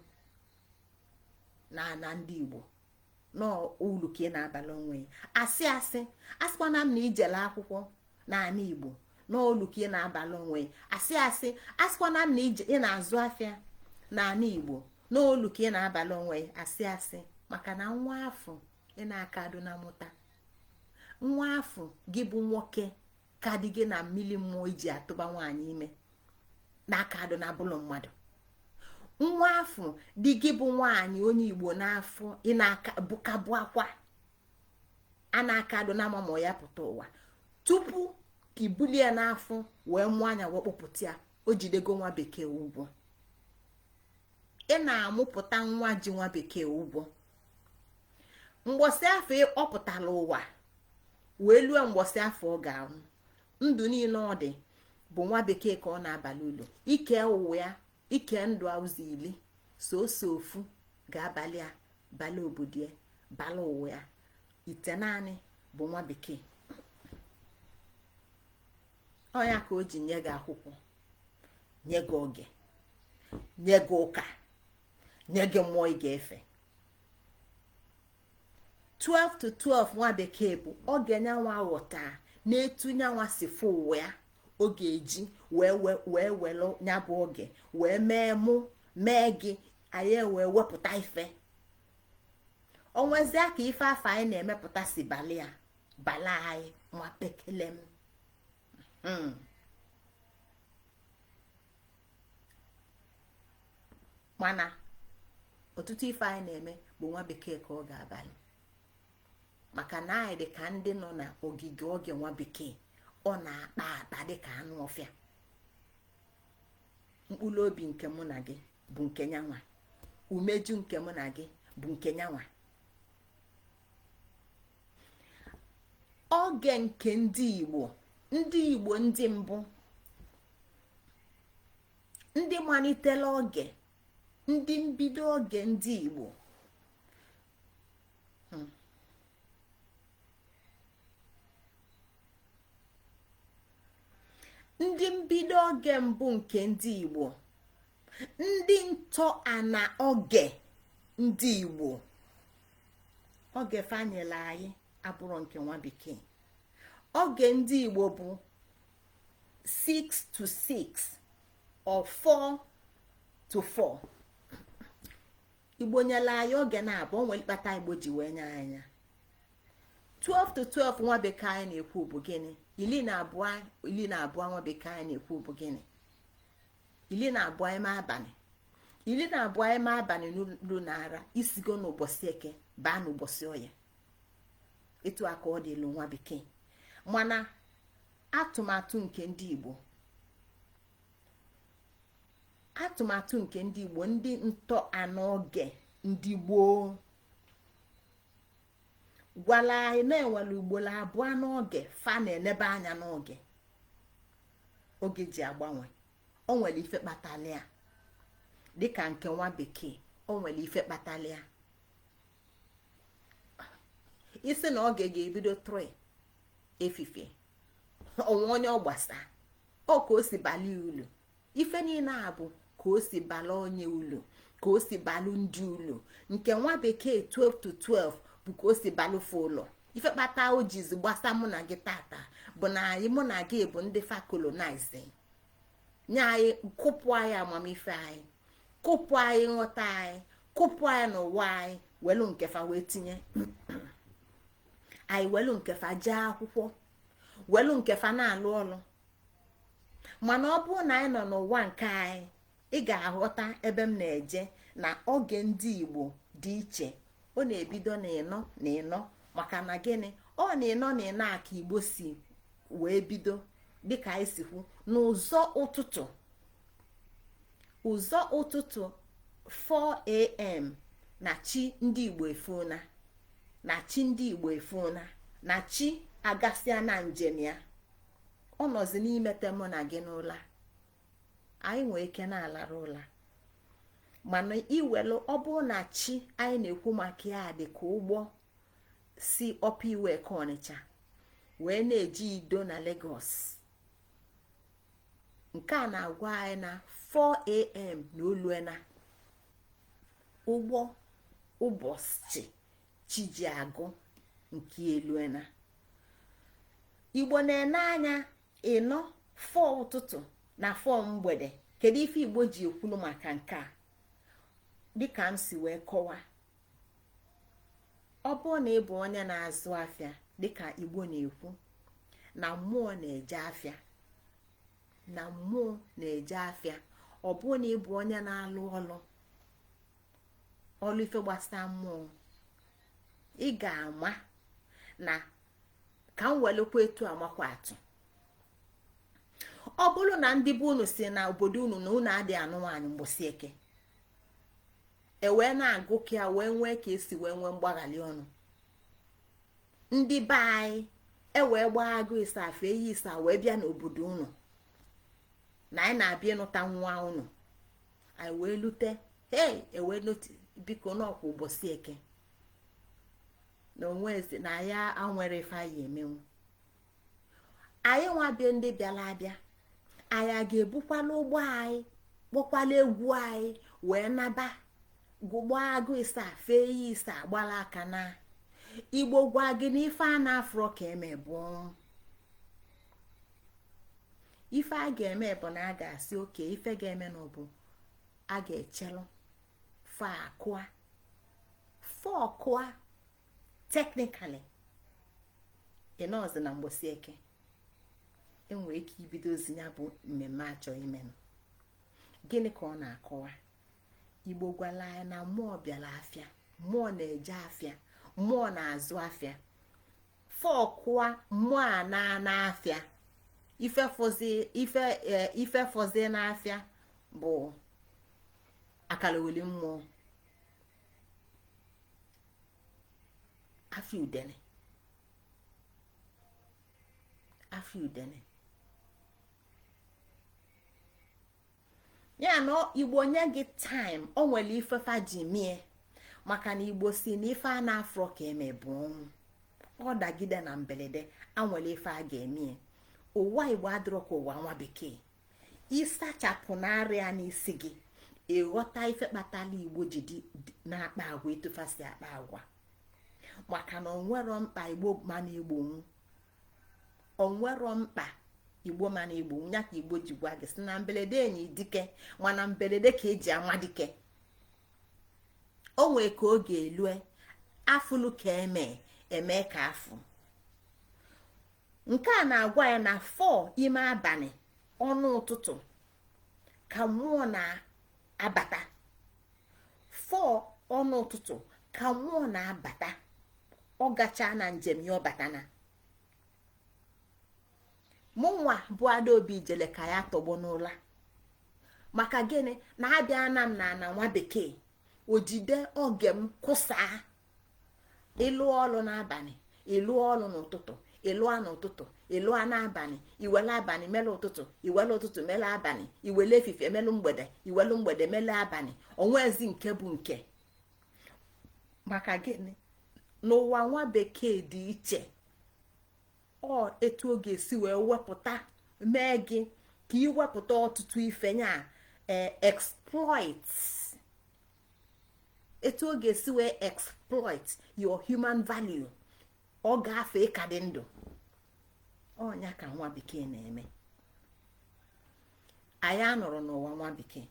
na na ndị Igbo n'ulu ka ị na-abala onwe ya, asị asị. Asịkwana m na ijele akwụkwọ n'ala Igbo n'olu ka ị na-abala onwe ya, asị asị. Asịkwana m na ị na-azụ afịa n'ala Igbo n'olu ka ị na-abala onwe ya, asị asị. Maka na nwa afọ ị na-akado na mụta nwa afọ gị bụ nwoke ka dị gị na mmiri mmụọ iji atụba nwaanyị ime na-akado na bụlụ mmadụ. Nwa afọ dị gị bụ nwaanyị onye Igbo n'afọ ị na-bụkabụ akwa a na-akado na ama ma ya pụta ụwa tupu ibulie ya n'afọ wee mụọ anya wee kpọpụta ya, o jidego nwa bekee ụgwọ. Ị na-amụpụta nwa ji nwa bekee ụgwọ. Mgbọsị afọ ọ pụtara ụwa wee lue mgbọsị afọ ọ ga-anwụ, ndụ niile ọ dị bụ nwa bekee ka ọ na-abalị ụlọ. Ike ụwa ya, ike ndụ ụzọ ili soso ofu ga-abalị ya, bala obodo ya, bala ụwa ya. Ite naanị bụ nwa bekee. Ọ ya ka o ji nye gị akwụkwọ, nye gị oge, nye gị ụka, nye gị mmụọ ị ga-efe. 12 to 12 nwa bekee bụ oge nyanwa ghọta na-etu nyanwa si fụ ụwa ya, ọ ga-eji wee wee nya bụ oge wee mee mụ mee gị, anyị wee wepụta ife onwezie ka ife afọ anyị na-emepụta si bali ya bala anyị nwa pekele m. Mana ọtụtụ ife anyị na-eme bụ nwa bekee ka ọ ga-abalị, maka na anyị dị ka ndị nọ na ogige oge nwa bekee ọ na-akpa akpa dị ka anụ ọfịa. Mkpụrụ obi nke mụ na gị bụ nke nyanwa, umeju nke mụ na gị bụ nke nyanwa. Oge nke ndị Igbo, ndị Igbo ndị mbụ, ndị malitela oge, ndị mbido oge ndị Igbo. Ndị mbido oge mbụ nke ndị Igbo, ndị ntọ ana oge ndị Igbo, oge fanyela anyị abụrụ nke nwa bekee. Oge ndị Igbo bụ 6 to 6 or 4 to 4. Igbo nyere anyị oge na-abụ onwe mkpata Igbo ji wee nye anya 12 to 12. Nwa bekee anyị na-ekwu bụ gịnị? 12, 12 nwa bekee anyị na-ekwu bụ gịnị? 12 ime abalị, 12 ime abalị n'ulu nara isigo n'ụbọchị Eke baa n'ụbọchị Oye. Etu a ka ọ dịlụ nwa bekee. Mana atụmatụ nke ndị Igbo, atụmatụ nke ndị Igbo, ndị ntọ ana oge ndị gboo gwara anyị na-enwere ugboro abụọ n'oge fa na-enebe anya n'oge oge ji agbanwe. O nwere ife kpatara ya, dịka nke nwa bekee, o nwere ife kpatara ya. Isi na oge ga-ebido 3 efifie, onwe onye ọ gbasa ọ ka o si bali ulu. Ife niile a bụ ka o si bala onye ulu, ka o si balụ ndị ulu. Nke nwa bekee 12 to 12 bụ ka o si balụfe ụlọ. Ife kpata o jizi gbasa mụ na gị tata bụ na anyị, mụ na gị, bụ ndị fa colonize nye anyị, kụpụ anyị amamife anyị, kụpụ anyị nghọta anyị, kụpụ anyị n'ụwa anyị, welu nkefa wee tinye anyị, welu nkefa jee akwụkwọ, welu nkefa na-alụ ọlụ. Mana ọ bụrụ na anyị nọ n'ụwa nke anyị, ị ga-aghọta ebe m na-eje na oge ndị Igbo dị iche. Ọ na-ebido na ịnọ na ịnọ. Maka na gịnị? Ọ na ịnọ na ịnọ a ka Igbo si wee bido, dịka anyị si kwu n'ụzọ ụtụtụ, ụzọ ụtụtụ 4 a.m. na chi ndị Igbo efona, na chi ndị Igbo efona, na chi agasịa na njem ya. Ọ nọzi n'imete mụ na gị n'ụla. Anyị nwee ike na-alara ụla, mana iwelu ọ bụrụ na chi anyị na-ekwu maka ya dị ka ụgbọ si Upper Iweka, Ọnịcha, wee na-eji Ido na Lagos, nke a na-agwa anyị na 4 a.m. na oluena ụgbọ ụbọchị chi ji agụ nke eluena. Igbo na-ene anya ịnọ 4 ụtụtụ na 4 mgbede. Kedu ife Igbo ji ekwulu maka nke a? Dịka m si wee kọwaa, ọ bụrụ na ị bụ onye na-azụ afịa, dịka Igbo na-ekwu na mmụọ na-eje afịa, na mmụọ na-eje afịa, ọ bụrụ na ị bụ onye na-alụ ọlụ ọlụ ife gbasara mmụọ, ị ga-ama na ka m welekwa etu amakwa atụ. Ọ bụrụ na ndị be unu si na obodo unu na unu adịghị anụ nwaanyị mgbụsị Eke, e wee na-agụ ka ya wee nwee ka esi wee nwee mgbaghali ọnụ ndị be anyị, e wee gbaa agụ ịsa afa eyi ịsa wee bịa n'obodo unu na anyị na-abịa ịnụta nwa unu, anyị wee lute, hei, ewee noti biko n'ọkwa ụbọchị Eke na onwezi na ya anwere ife anyị emenwu. Anyị nwabịa, ndị bịara abịa, anyị a ga-ebukwala ụgbọ anyị, kpọkwala egwu anyị wee naba, gbaa agụ ịsa fee ihe ịsa gbara aka na Igbo gwa gị na ife a na-afụrọ ka eme bụ ọnwụ. Ife a ga-eme bụ na a ga-asị oke ife ga-eme na bụ a ga-echelụ fa akụa fọkụa. Technically, ịnọzi na mgbọsị Eke, enwere ike ibidozi ya bụ mmemme achọ imenụ. Gịnị ka ọ na-akọwa? Igbo gwara anyị na mmụọ bịara afịa, mmụọ na-eje afịa, mmụọ na-azụ afịa. Fọkụa, mmụọ a na n'afịa, ife fọzi n'afịa bụ akalaweli mmụọ, afịa udene, afịa udene. Ya na Igbo nye gị time, o nwere ife fa ji mie, maka na Igbo si na ife a na-afụrọ ka eme bụ ọnwụ. Ọ dagide na mberede, anwere ife a ga-eme. Ụwa Igbo adịrọ ka ụwa nwa bekee. Ịsachapụ narịa n'isi gị, ịghọta ife kpatala Igbo ji dị na-akpa agwa etufasi akpa agwa, maka na onwero mkpa Igbo mana egbonwu, onwero mkpa Igbo mana egbonwu. Ya ka Igbo ji gwa gị si na mberede enyi dike, mana mberede ka eji ama dike. O nwee ka oge elue afụlụ ka eme eme ka afụ. Nke a na-agwa ya na 4 ime abalị ọnụ ụtụtụ ka mmụọ na-abata. 4 ọnụ ụtụtụ ka mmụọ na-abata. Ọ gacha na njem ya, ọ batana. Mụnwa bụ Adaobi jele ka ya tọgbọ n'ụla. Maka gịnị? Na-abịa na m na ana nwa bekee ojide oge m kwụsaa. Ịlụ ọlụ n'abalị, ịlụ ọlụ n'ụtụtụ, ịlụa n'ụtụtụ, ịlụa n'abalị, iwele abalị mele ụtụtụ, iwele ụtụtụ mele abalị, iwele efifie melụ mgbede, iwelu mgbede mele abalị. Onwezi nke bụ nke. Maka gịnị? N'ụwa nwa bekee dị iche. Ọ etu ọ ga-esi wee wepụta mee gị ka ị wepụta ọtụtụ ife nya exploit, etu ọ ga-esi wee exploit your human value. Ọ ga-afe ịka dị ndụ. Ọnya ka nwa bekee na-eme. Anyị anọrọ n'ụwa nwa bekee.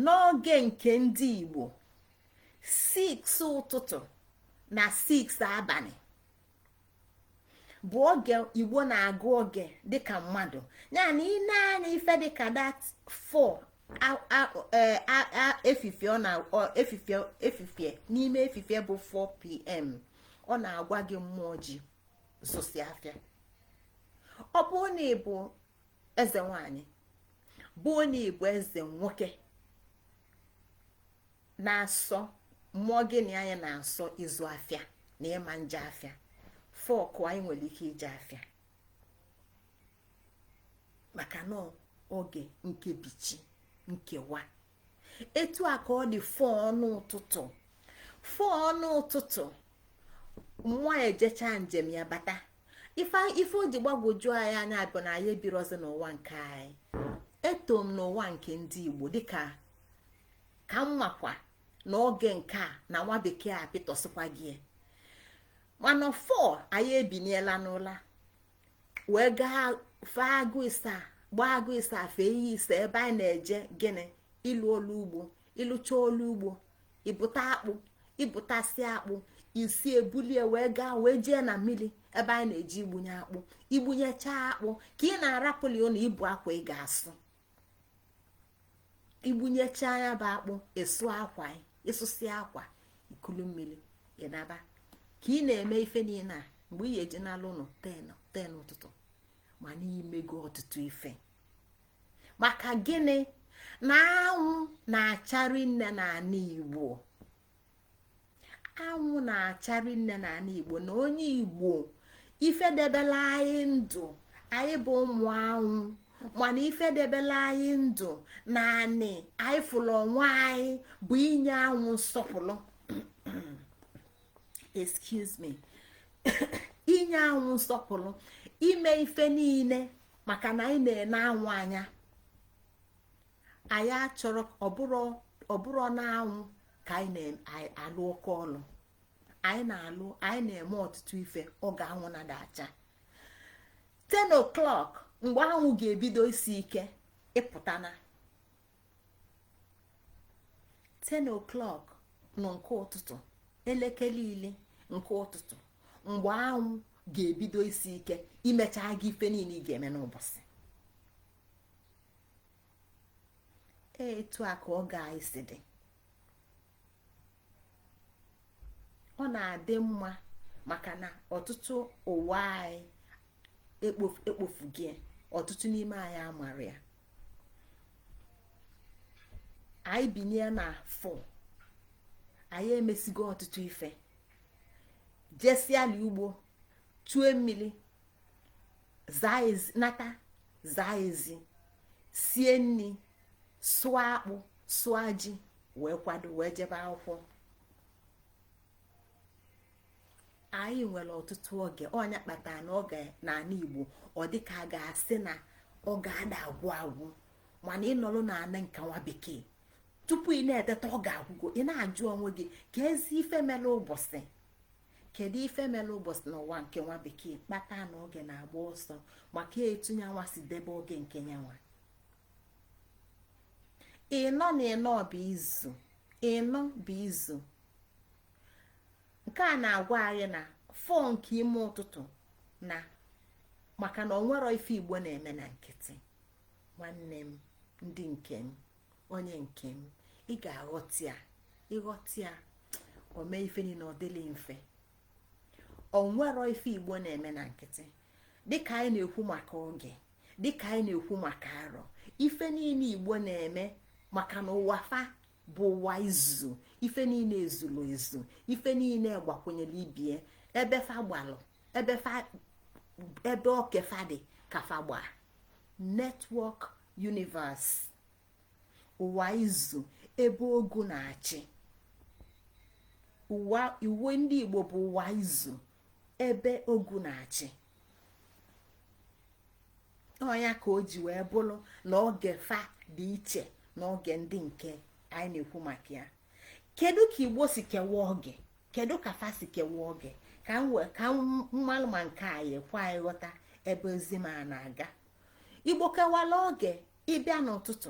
N'oge nke ndị Igbo, 6 ụtụtụ na 6 abalị bụ oge Igbo na-agụ oge dịka mmadụ. Ya na ị na-anya ife dịka that 4 efifie, ọ na efifie, efifie n'ime efifie bụ 4 p.m., ọ na-agwa gị mmụọ ji zụsi afịa. Ọ bụrụ na ị bụ eze nwanyị, bụ na ị bụ eze nwoke na-asọ mmụọ gị na anya na-asọ ịzụ afịa na ịma nje afịa fọkụ, anyị nwere ike ije afịa, maka na oge nkebichi nkewa. Etu a ka ọ dị 4 ọnụ ụtụtụ. 4 ọnụ ụtụtụ, mmụọ ejecha njem ya bata. Ife ife o ji gbagwoju anyị anya bụ na anyị ebirozi n'ụwa nke anyị. Eto m n'ụwa nke ndị Igbo, dịka ka m makwa n'oge nke a na nwa bekee apịtọsịkwa gị, mana 4 anyị ebiniela n'ụla wee gaa fee agụ ịsaa, gbaa agụ ịsaa, fee ihe ise. Ebe anyị na-eje gịnị? Ịlụ olu ugbo. Ịlụcha olu ugbo, ịbụta akpụ, ịbụtasị akpụ isi, ebulie wee gaa wee jee na mmiri ebe anyị na-eji igbunye akpụ. Igbunyecha akpụ ka ị na-arapụli ụlọ ibu akwa ị ga-asụ. Igbunyecha ya bụ akpụ, ịsụ akwa, ịsụsị akwa, ikulu mmiri, ịnaba. Ka ị na-eme ife niile a, mgbe ị ga-eji n'ala ụlọ 10 10 ụtụtụ, ma n'imego ọtụtụ ife. Maka gịnị? Na anwụ na-acharị nne n'ala Igbo. Anwụ na-acharị nne n'ala Igbo. Na onye Igbo, ife debela anyị ndụ, anyị bụ ụmụ anwụ. Mana ife debela anyị ndụ na anị anyị fụrụ onwe anyị bụ inye anwụ nsọpụrụ. Excuse me. Inye anwụ nsọpụrụ, ime ife niile, maka na anyị na-ene anwụ anya. Anyị achọrọ ọbụrụ na anwụ ka anyị na-alụ oke ọlụ anyị na-alụ. Anyị na-eme ọtụtụ ife oge anwụ na-ada acha. 10 o'clock, mgbe anwụ ga-ebido isi ike ịpụtana, 10 o'clock nọ nke ụtụtụ, elekere 10 nke ụtụtụ, mgbe anwụ ga-ebido isi ike, imecha gị ife niile ị ga-eme n'ụbọchị. Etu a ka oge anyị si dị. Ọ na-adị mma, maka na ọtụtụ ụwa anyị ekpofughị, ọtụtụ n'ime anyị amara ya. Anyị binye na 4, anyị emesigo ọtụtụ ife, jesiala ugbo, tụọ mmiri, zaa ezi, nata, zaa ezi, sie nri, sụọ akpụ, sụọ ji, wee kwado wee jebe akwụkwọ. Anyị nwere ọtụtụ oge. Ọnya kpatara na oge n'ala Igbo, ọ dịka a ga-asị na ọ ga-ada agwụ agwụ. Mana ịnọrọ n'ala nke nwa bekee, tupu ị na-eteta, ọ ga-agwụgo. Ị na-ajụ onwe gị ka ezi ife mere ụbọchị. Kedu ife mere ụbọchị n'ụwa nke nwa bekee kpata na oge na-agba ọsọ? Maka etu nyanwa si debe oge nke nyanwa. Ịnọ na ịnọ bụ izu, ịnọ bụ izu. Nke a na-agwa anyị na 4 nke ime ụtụtụ na maka na onwero ife Igbo na-eme na nkịtị. Nwanne m, ndị nke m, onye nke m, ị ga-aghọta ya. Ịghọta ya, o mee ife niile ọ dịlị mfe. Onwero ife Igbo na-eme na nkịtị. Dịka anyị na-ekwu maka oge, dịka anyị na-ekwu maka arọ, ife niile Igbo na-eme, maka na ụwa fa bụ ụwa izu. Ife niile ezuru ezu, ife niile gbakwunyere ibie. Ebe fa gbalụ, ebe fa, ebe oke fa dị ka fa gbaa. Network universe, ụwa izu, ebe ogu na-achị ụwa. Iwe ndị Igbo bụ ụwa izu, ebe ogu na-achị. Ọnya ka o ji wee bụrụ na oge fa dị iche na oge ndị nke anyị na-ekwu maka ya. Kedu ka Igbo si kewaa oge? Kedu ka fa si kewaa oge? Ka m wee ka mmalụ ma nke anyị ekwe anyị ghọta ebe ozi m a na-aga. Igbo kewala oge. Ịbịa n'ụtụtụ,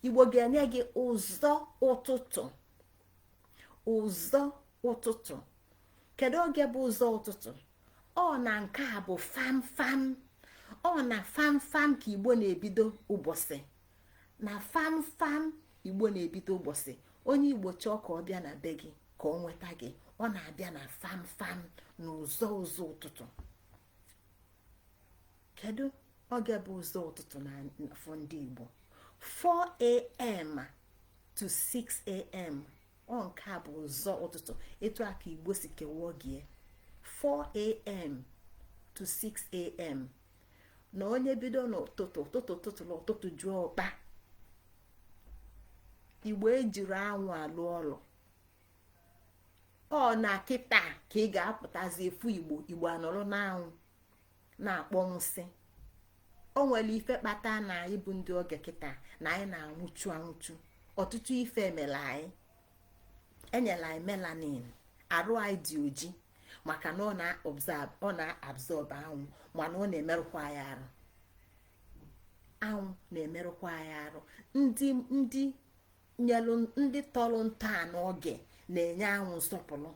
Igbo ga-enye gị ụzọ ụtụtụ. Ụzọ ụtụtụ, kedu oge bụ ụzọ ụtụtụ? Ọ na nke a bụ famfam. Ọ na famfam ka Igbo na-ebido ụbọchị. Na famfam Igbo na-ebido ụbọchị. Onye Igbo chọọ ka ọ bịa na be gị, ka ọ nweta gị, ọ na-abịa na famfam, na ụzọ ụzọ ụtụtụ. Kedu oge bụ ụzọ ụtụtụ na afọ ndị Igbo? 4 a.m. to 6 a.m. Ọ nke a bụ ụzọ ụtụtụ. Etu a ka Igbo si kewaa oge: 4 a.m. to 6 a.m. Na onye bido n'ụtụtụ, ụtụtụ ụtụtụ na ụtụtụ jụọ ụkpa. Igbo ejiri anwụ alụ ọlụ. Ọ na kịta ka ị ga-apụtazi efu Igbo, Igbo anọrọ n'anwụ na-akpọnwụsị. O nwere ife kpata na anyị bụ ndị oge kịta na anyị na-anwụchu anwụchu. Ọtụtụ ife emere anyị, enyela anyị melanin. Arụ anyị dị oji maka na ọ na-absorb anwụ, mana ọ na-emerụkwa anyị arụ. Anwụ na-emerụkwa anyị arụ. Ndị nyelu, ndị tọrọ ntọala n'oge na-enye anwụ nsọpụrụ.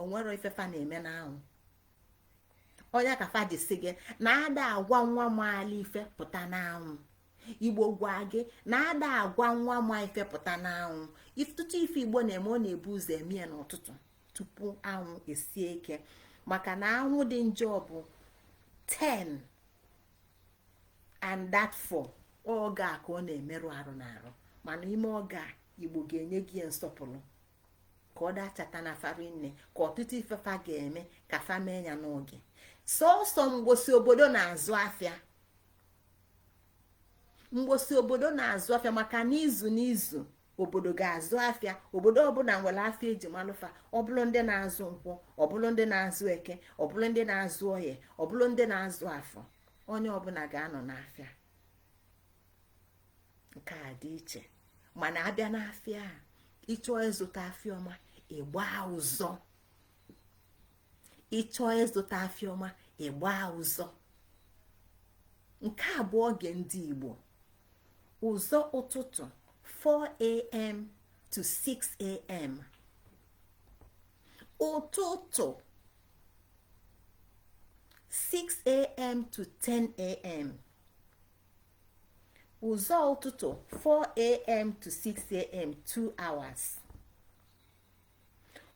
Onwere ifefa na-eme n'anwụ. Onye ka fa ji si gị na ada agwa nwa maala ife pụta n'anwụ. Igbo gwa gị na ada agwa nwa ma ife pụta n'anwụ. Tutu ife Igbo na-eme, ọ na-ebu ụzọ eme ya n'ụtụtụ tupu anwụ esie ike, maka na anwụ dị njọ bụ 10 and that 4 oge a ka ọ na-emerụ arụ n'arụ. Mana ime oge a, Igbo ga-enye gị nsọpụrụ ka ọ dachata na farinne, ka ọtụtụ ifefa ga-eme ka fa mee ya n'oge. Sọsọ mgbosi obodo na-azụ afịa, mgbosi obodo na-azụ afịa, maka n'izu n'izu obodo ga-azụ afịa. Obodo ọbụla nwere afịa eji malụfa. Ọbụlụ ndị na-azụ nkwọ, ọbụlụ ndị na-azụ eke, ọbụlụ ndị na-azụ oye, ọbụlụ ndị na-azụ afọ, onye ọbụla ga-anọ n'afịa. Nke a dị iche, mana abịa n'afịa a, ịchọọ ịzụta afịa ọma, ịgba ụzọ. Ịchọọ ịzụta afịa ọma, ịgba ụzọ. Nke a bụ oge ndị Igbo: ụzọ ụtụtụ, 4 a.m. to 6 a.m. Ụtụtụ, 6 a.m. to 10 a.m. Ụzọ ụtụtụ, 4 a.m. to 6 a.m., 2 hours.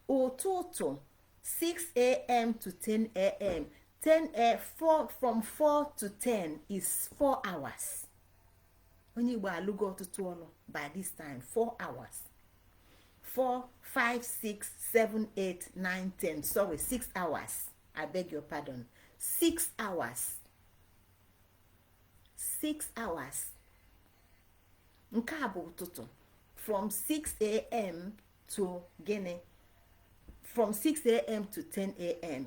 Ụtụtụ, 6 a.m. to 10 a.m., 10 a 4, from 4 to 10 is 4 hours. Onye Igbo alụgo ọtụtụ ọlụ by this time. 4 hours, 4, 5, 6, 7, 8, 9, 10, sorry, 6 hours, I beg your pardon, 6 hours, 6 hours. Nke a bụ ụtụtụ, from 6 a.m. to gịnị? From 6 a.m. to 10 a.m.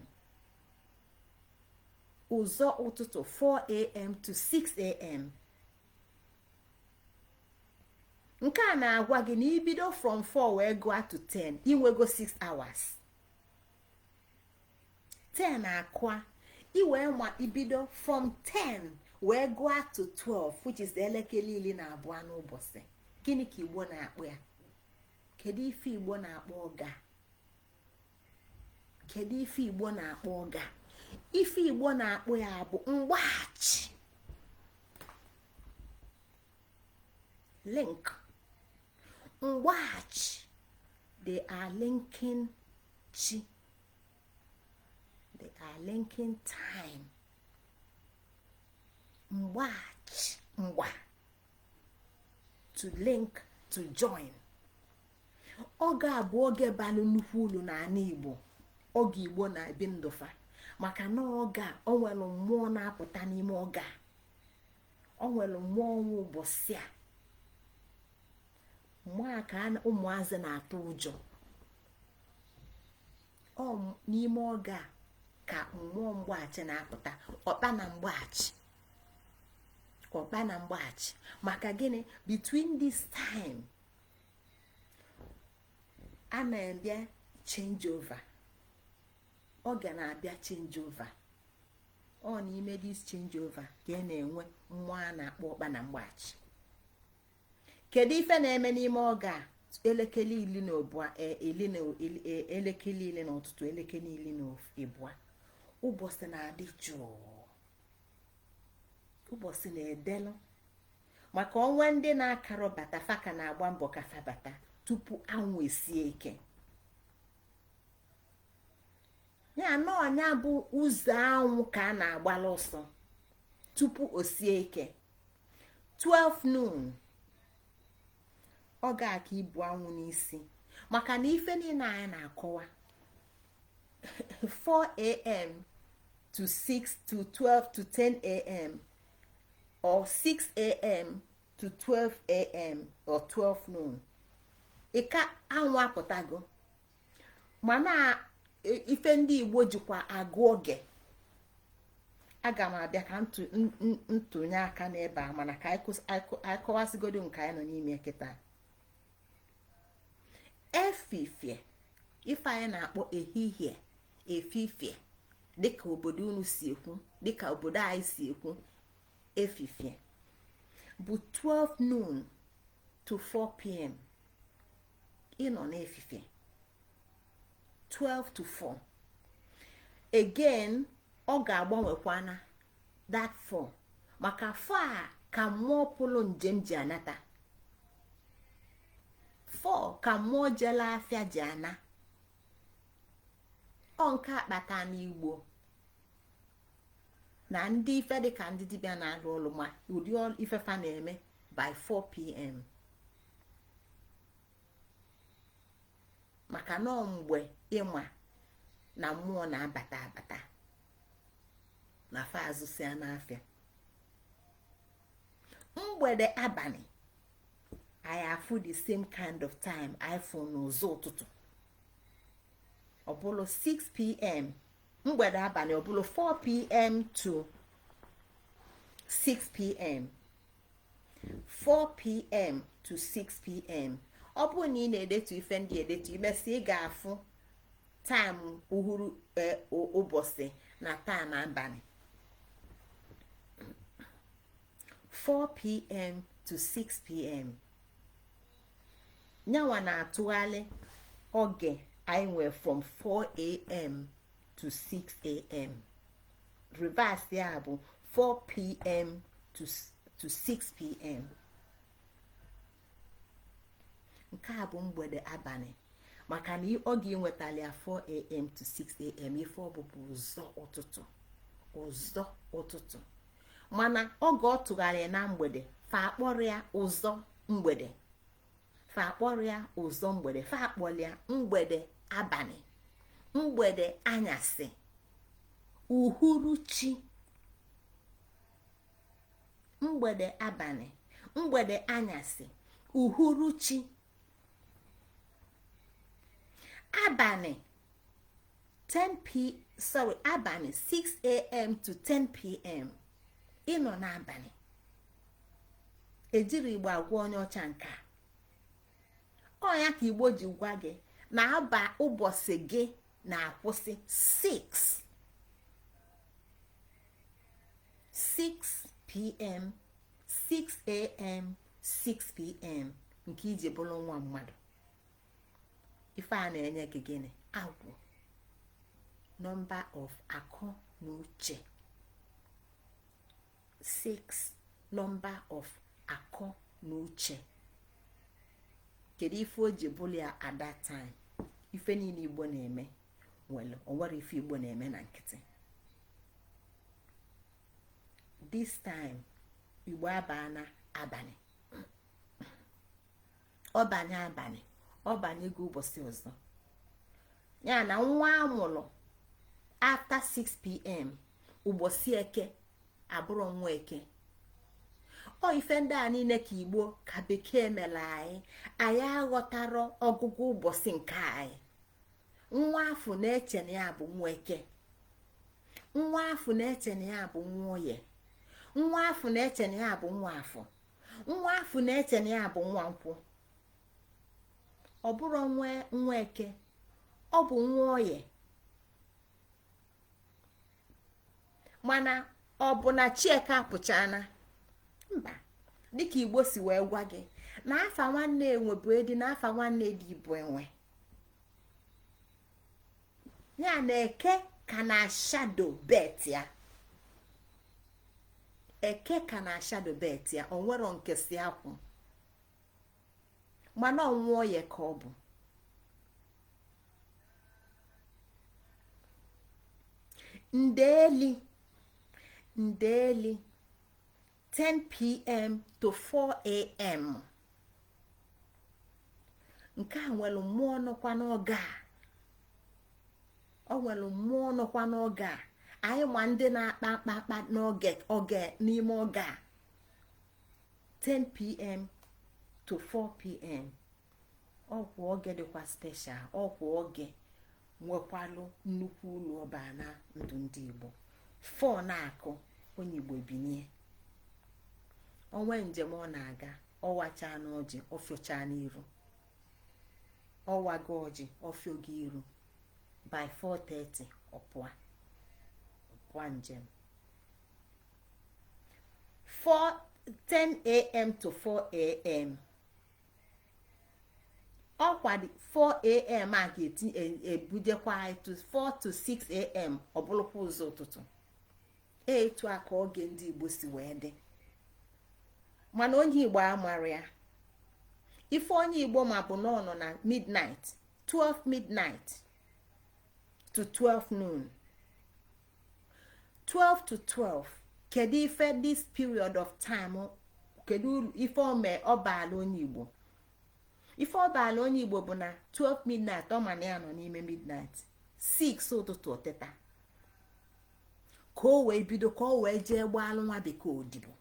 Ụzọ ụtụtụ, 4 a.m. to 6 a.m. Nke a na-agwa gị na ibido from 4 wee gụọ to 10, inwego 6 hours. 10 akụa, iwee ma ibido from 10 wee gụọ to 12, which is elekere 12 n'ụbọchị. Gịnị ka Igbo na-akpọ ya? Kedu ife Igbo na-akpọ ọga? Kedu ife Igbo na-akpọ ọga? Ife Igbo na-akpọ ya bụ mgbaghachi, link, mgbaghachi. They are linking chi, they are linking time. Mgbaghachi, mgba, to link, to join. Oge a bụ oge balụ nnukwu ulu n'ala Igbo, oge Igbo na-ebi ndụfa, maka na oge a, o nwere mmụọ na-apụta n'ime oge a. O nwere mmụọ ọnwa ụbọchị a, mmụọ a ka ụmụazị na-atụ ụjọ. Ọ n'ime oge a ka mmụọ mgbaghachi na-apụta, ọkpa na mgbaghachi, ọkpa na mgbaghachi. Maka gịnị? Between this time a na-abịa change over, oge na-abịa change over. Ọ n'ime this change over ka ị na-enwe mmụọ a na-akpọ ọkpa na mgbaghachi. Kedu ife na-eme n'ime oge a? Elekere 12, elekere 10 n'ụtụtụ, elekere 12, ụbọchị na-adị jụụ, ụbọchị na-edelụ, maka ọnwa ndị na-akarọ bata, faka na-agba mbọ ka fa bata tupu anwụ esie ike. Ya na ọnya bụ ụzọ anwụ ka a na-agbala ọsọ tupu o sie ike. 12 noon, ọ ga-aka ibu anwụ n'isi, maka na ife niile anyị na-akọwa, 4 a.m. to 6 to 12 to 10 a.m. or 6 a.m. to 12 a.m. or 12 noon, ịka anwụ apụtago. Mana ife ndị Igbo jikwa agụ oge, aga m abịa ka ntụnye aka n'ebe a, mana ka anyị kọwasịgodo nke anyị nọ n'ime kịta. Efifie, ife anyị na-akpọ ehihie, efifie, dịka obodo unu si ekwu, dịka obodo anyị si ekwu, efifie bụ 12 noon to 4 p.m. Ịnọ n'efifie 12 to 4. Again, ọ ga-agbanwekwana that 4, maka 4 a ka mmụọ pụrụ njem ji anata, 4 ka mmụọ jela afịa ji ana. Ọ nke akpata n'Igbo na ndị ife dịka ndị dibịa na-alụ ọlụ, ma ụdị ifefa na-eme by 4 p.m., maka na mgbe ịma na mmụọ na-abata abata na fa azụsịa n'afịa. Mgbede abalị, anyị afụ the same kind of time anyị fụ n'ụzọ ụtụtụ, ọbụlụ 6 p.m. Mgbede abalị, ọbụlụ 4 p.m. to 6 p.m., 4 p.m. to 6 p.m. Ọ bụrụ na ị na-edetu ife ndị edetu, imesị ị ga-afụ time uhuru ụbọchị na time abalị, 4 p.m. to 6 p.m. Nyanwa na-atụgharị oge anyị nwee from 4 a.m. to 6 a.m. Reverse ya bụ 4 p.m. to 6 p.m. Nke a bụ mgbede abalị, maka na oge ị nwetara ya 4 a.m. to 6 a.m., ife ọ bụbụ ụzọ ụtụtụ, ụzọ ụtụtụ. Mana oge ọ tụgharịrị na mgbede, fa akpọrọ ya ụzọ mgbede, fa akpọrọ ya ụzọ mgbede, fa akpọrọ ya mgbede abalị, mgbede anyasị, uhuruchi. Mgbede abalị, mgbede anyasị, uhuruchi. Abalị 10 p, sorry, abalị 6 a.m. to 10 p.m., ịnọ n'abalị. Ejiri Igbo agwa onye ọcha nke a. Ọ ya ka Igbo ji gwa gị na aba ụbọchị gị na-akwụsị 6 6 p.m., 6 a.m., 6 p.m., nke iji bụrụ nwa mmadụ. Ife a na-enye gị gịnị? Agwụ, number of akọ na uche. 6, number of akọ na uche. Kedu ife o ji bụrụ ya at that time? Ife niile Igbo na-eme nwere, onwere ife Igbo na-eme na nkịtị. This time Igbo abana abalị, ọbanye abalị, ọbanyego ụbọchị ọzọ. Ya na nwa amụrụ after 6 p.m. ụbọchị Eke abụrụ nwa Eke. Ọ ife ndị a niile ka Igbo, ka Bekee mere anyị, anyị aghọtara ọgụgụ ụbọchị nke anyị. Nwa afọ na-eche na ya bụ nwa Eke, nwa afọ na-eche na ya bụ nwa Oye, nwa afọ na-eche na ya bụ nwa Afọ, nwa afọ na-eche na ya bụ nwa Nkwụ. Ọ bụrụ nwa Eke, ọ bụ nwa Oye. Mana ọ bụ na Chieke apụchana? Mba. Dịka Igbo si wee gwa gị na afa nwanne enwe bụ edi, na afa nwanne edi bụ enwe, ya na Eke ka na shadow birth ya. Eke ka na shadow birth ya. O nwero nke si akwụ, mana ọnwụ Oye ka ọ bụ. Ndeeli, ndeeli, 10 p.m. to 4 a.m., nke a nwere mmụọ nọkwa n'oge a. Ọ nwere mmụọ nọkwa n'oge a. Anyị ma ndị na-akpa mkpakpa n'oge oge n'ime oge a, 10 p.m. to 4 p.m. Ọkwa oge dịkwa special, ọkwa oge nwekwalụ nnukwu ụlọ ọba na ndụ ndị Igbo. 4 na-akụ, onye Igbo binie, onwe njem ọ na-aga, ọwacha n'ọjị, ọfịọcha n'iru, ọwago ọjị, ọfịogo iru. By 4:30 ọpụa, ọpụa njem. 4 10 a.m. to 4 a.m., ọkwa 4 a.m. a ga-eti ebujekwa anyị to 4 to 6 a.m., ọ bụrụkwa ụzọ ụtụtụ. Etu a ka oge ndị Igbo si wee dị. Mana onye Igbo amara ya. Ife onye Igbo ma bụ na ọ nọ na midnight, 12 midnight to 12 noon, 12 to 12. Kedu ife this period of time? Kedu ife ome ọ baala onye Igbo? Ife ọ baala onye Igbo bụ na 12 midnight, ọ ma na ya nọ n'ime midnight, 6 ụtụtụ ọtịta ka o wee bido, ka o wee jee gbaalụ nwa bekee odibo,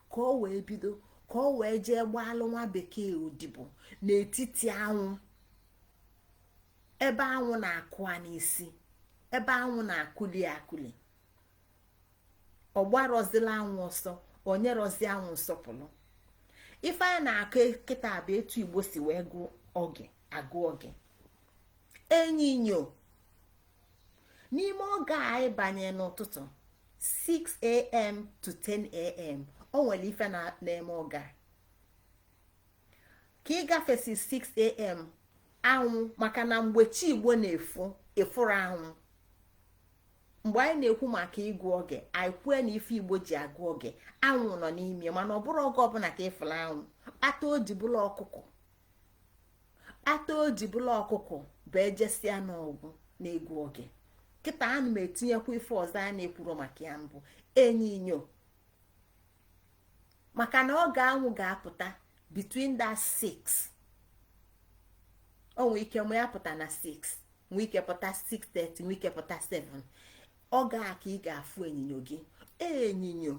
ka o wee bido, ka o wee jee gbaalụ nwa bekee odibo n'etiti anwụ, ebe anwụ na-akụ a n'isi, ebe anwụ na-akụli akụli. Ọ gbarọzila anwụ ọsọ, o nyerọzi anwụ nsọpụrụ. Ife a na-akụ kịta bụ etu Igbo si wee gụọ oge, agụ oge enyinyo n'ime oge a anyị banye n'ụtụtụ 6 a.m. to 10 a.m. O nwere ife na-eme oge a ka ị gafesi 6 a.m. anwụ, maka na mgbe chi Igbo na-efu efuru anwụ. Mgbe anyị na-ekwu maka ịgụ oge, anyị kwue na ife Igbo ji agụ oge, anwụ nọ n'ime. Mana ọ bụrụ oge ọbụla ka ịfụrụ anwụ. Kpata o ji bụrụ ọkụkọ, kpata o ji bụrụ ọkụkọ bụ ejesia n'ọgwụ na-egwu oge. Kịta ana m etinyekwa ife ọzọ a na-ekwuro maka ya mbụ, enyinyo, maka na oge anwụ ga-apụta between that 6. O nwee ike ma ya pụta na 6, nwee ike pụta 6:30, nwee ike pụta 7. Oge a ka ị ga-afụ enyinyo gị. Enyinyo,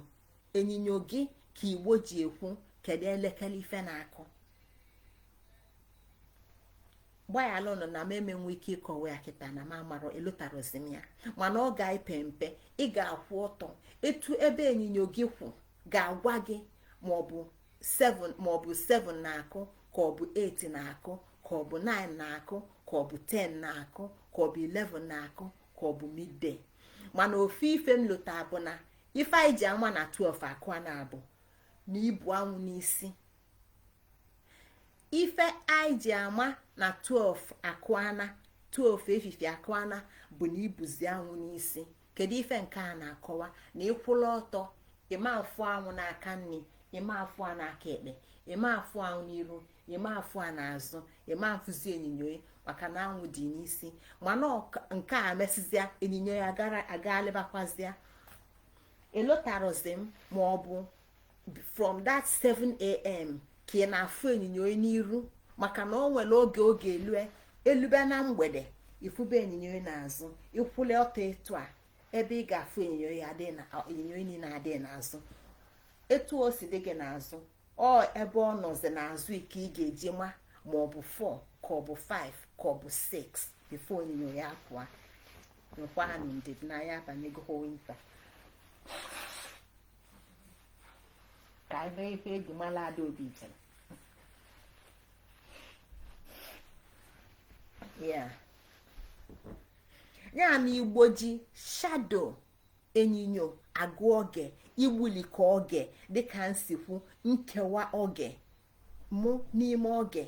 enyinyo gị ka Igbo ji ekwu kedu elekere ife na-akụ. Gbaghalụnụ na m emenwe ike ịkọwa ya kịta na m amarọ, elotarozi m ya. Mana ọ ga-epe mpe, ị ga-akwụ ọtọ etu ebe ịnyịnya gị kwụ ga-agwa gị maọbụ 7, maọbụ 7 na-akụ, ka ọ bụ 8 na-akụ, ka ọ bụ 9 na-akụ, ka ọ bụ 10 na-akụ, ka ọ bụ 11 na-akụ, ka ọ bụ midday. Mana ofu ife m lota bụ na ife anyị ji ama na 12 akụ na abụ na ibu anwụ n'isi. Ife anyị ji ama na 12 akụana, 12 efifie akụana, bụ na ibuzi anwụ n'isi. Kedu ife nke a na-akọwa? Na ịkwụla ọtọ, ịma afụ anwụ n'aka nri, ịma afụ a n'aka ekpe, ịma afụ anwụ n'iru, ịma afụ a n'azụ, ịma afụzi ịnyịnya, maka na anwụ dị n'isi. Mana nke a mesịzịa, ịnyịnya ya agalịbakwazịa. Elotarozi m ma ọ bụ from that 7 a.m. ka ị na-afụ ịnyịnya n'iru, maka na ọ nwere oge oge elue elube na mgbede, ifube ịnyịnya n'azụ. Ịkwụle ọtọ etu a, ebe ị ga-afụ ịnyịnya ya adị na ịnyịnya niile adị n'azụ. Etu o si dị gị n'azụ, ọ ebe ọ nọzi n'azụ ike ị ga-eji ma ma ọ bụ 4, ka ọ bụ 5, ka ọ bụ 6 before onyinyo ya pụọ. Nkwanụ ndidi na ya abanyego winter. Ka anyị mee ife eji mara Adaobi jem ya. Ya na Igbo ji shadow, enyinyo, agụ oge, igbuliko oge, dịka nsikwu nkewa oge mụ n'ime oge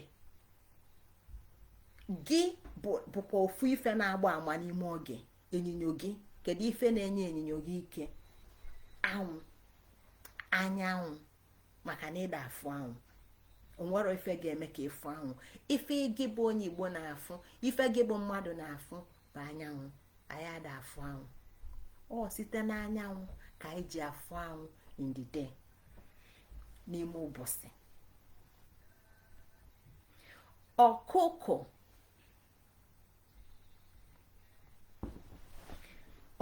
gị bụkwa ofu ife na-agba ama n'ime oge. Enyinyo gị, kedu ife na-enye enyinyo gị ike? Anwụ, anyanwụ. Maka na ịda afụ anwụ, onwere ife ga-eme ka ịfụ anwụ. Ife gị bụ onye Igbo na-afụ, ife gị bụ mmadụ na-afụ bụ anyanwụ. Anyị ada afụ anwụ. Ọ site n'anyanwụ ka anyị ji afụ anwụ in the day, n'ime ụbọchị. Ọkụkọ,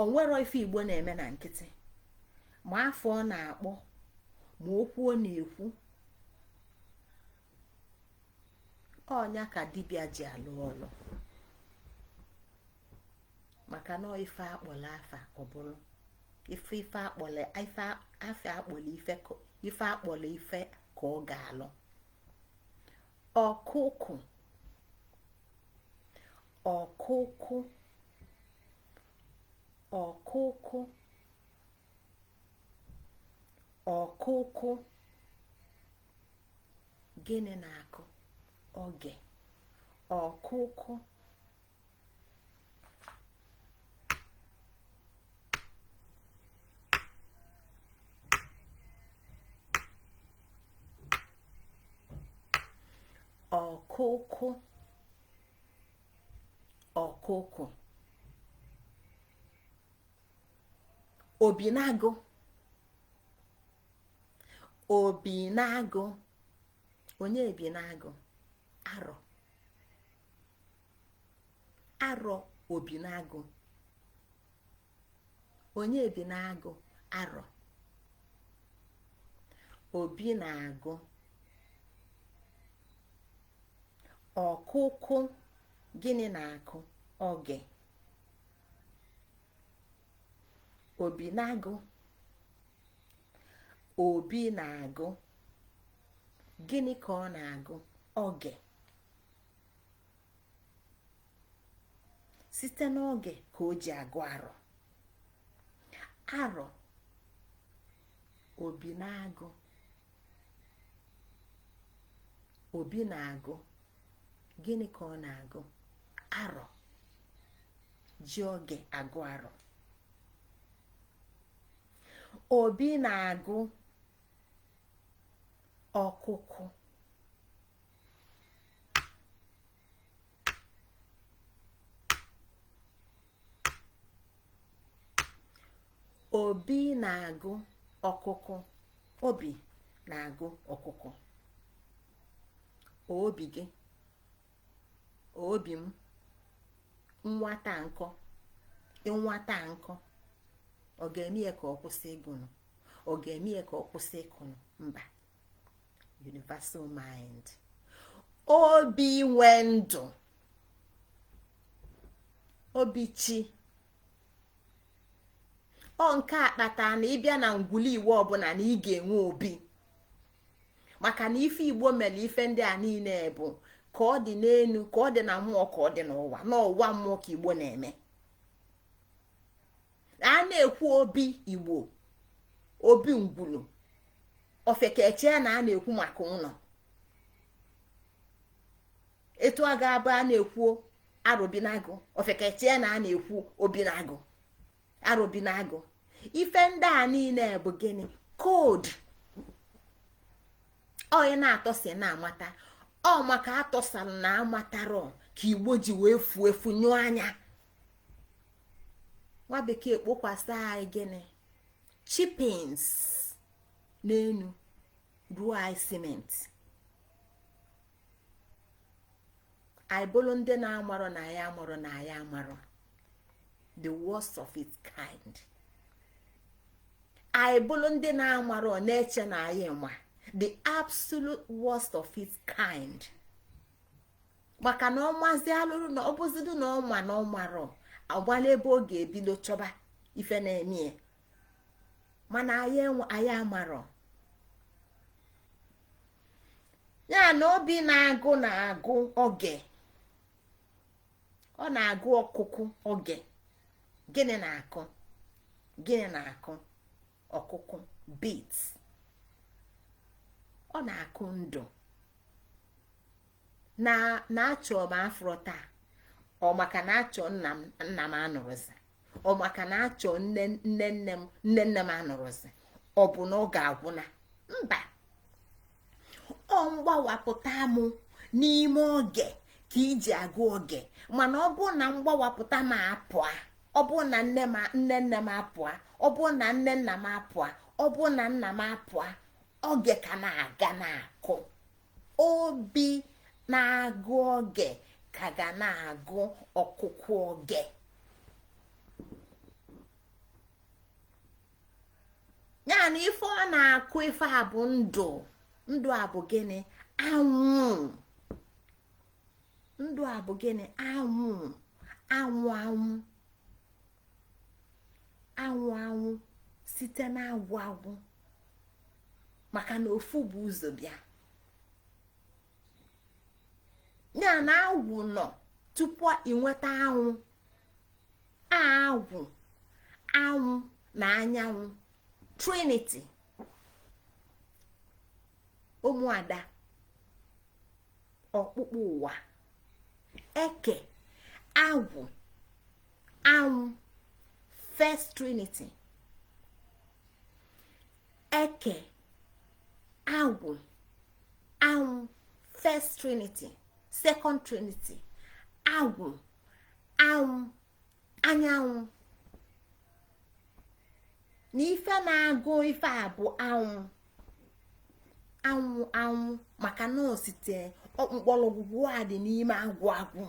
onwero ife Igbo na-eme na nkịtị. Ma afọ ọ na-akpọ, ma okwu ọ na-ekwu, ọnya ka dibịa ji alụ ọlụ, maka na ife akpọrọ afa, ọ bụrụ ife ife akpọrọ ife afa, akpọrọ ife, ife akpọrọ ife ka ọ ga-alụ. Ọkụkụ, ọkụkụ, ọkụkụ, ọkụkụ. Gịnị na-akụ oge? Ọkụkụ. Ọkụkụ, ọkụkụ. Obinagụ, obinagụ. Onye bi n'agụ? Arọ, arọ, obinagụ. Onye bi n'agụ? Arọ, obi na-agụ. Ọkụkụ, gịnị na-akụ oge? Obi na-agụ, obi na-agụ. Gịnị ka ọ na-agụ? Oge. Site n'oge ka o ji agụ arọ, arọ. Obi na-agụ, obi na-agụ. Gịnị ka ọ na-agụ? Arọ. Ji oge agụ arọ. Obi na-agụ ọkụkụ. Obi na-agụ ọkụkụ. Obi na-agụ ọkụkụ. Obi gị, obi m, nwata nkọ, nwata nkọ, ọ ga-eme ya ka ọ kwụsị ịgụnụ? Ọ ga-eme ya ka ọ kwụsị ịkụnụ? Mba. Universal mind, obi nwe ndụ. Obi chi. Ọ nke a kpatara na ịbịa na ngwuli Igbo ọbụla na ị ga-enwe obi, maka na ife Igbo mere ife ndị a niile bụ ka ọ dị n'elu, ka ọ dị na mmụọ, ka ọ dị n'ụwa. N'ụwa mmụọ ka Igbo na-eme. A na-ekwu obi Igbo, obi ngwulu, ofekechee na a na-ekwu maka ụlọ. Etu a ga-abụ a na-ekwu arụbinagụ, ofekechee na a na-ekwu obinagụ, arụbinagụ. Ife ndị a niile bụ gịnị? Code. Onye na-atọ si na-amata ọ maka atọsara na amatarọ ka Igbo ji wee fuo efu nyụọ anya. Nwa bekee kpokwasị anyị gịnị? Chippings n'enu ruo anyị simenti. Anyị bụrụ ndị na-amarọ na anyị amarọ na anyị amarọ, the worst of its kind. Anyị bụrụ ndị na-amarọ na-eche na anyị ma, the absolute worst of its kind. Maka na ọ mazi alụrụ na ọ bụzidu na ọ ma na ọ marọ, agbala ebe ọ ga-ebido chọba ife na-eme. Mana anyị amarọ ya na obi na-agụ na-agụ oge, ọ na-agụ ọkụkụ oge. Gịnị na-akụ? Gịnị na-akụ? Ọkụkụ beat. Ọ na-akụ ndụ na na-achọ m afro taa. Ọ maka na achọ nna m, nna m anụrụzi. Ọ maka na achọ nne nne nne m, nne nne m anụrụzi. Ọ bụ na ọ ga-agwụna? Mba. Ọ mgbawapụta m n'ime oge ka iji agụ oge. Mana ọ bụ na mgbawapụta m apụa, ọ bụ na nne m nne nne m apụa, ọ bụ na nne nna m apụa, ọ bụ na nna m apụa, oge ka na-aga na-akụ. Obi na-agụ oge ka ga na-agụ ọkụkụ oge. Ya na ife ọ na-akụ, ife a bụ ndụ. Ndụ a bụ gịnị? Anwụ. Ndụ a bụ gịnị? Anwụ, anwụ, anwụ, anwụ, anwụ site na agwụ agwụ, maka na ofu bụ ụzọ bịa. Ya na agwụ nọ tupu ị nweta anwụ. Agwụ, anwụ na anyanwụ, trinity. Ụmụada, ọkpụkpụ ụwa, eke, agwụ, anwụ, first trinity. Eke, agwụ, anwụ, first trinity. Second trinity, agwụ, anwụ, anyanwụ. Na ife na-agụ ife a bụ anwụ, anwụ, anwụ, maka na o site mkpọrọgwụ a dị n'ime agwụ agwụ.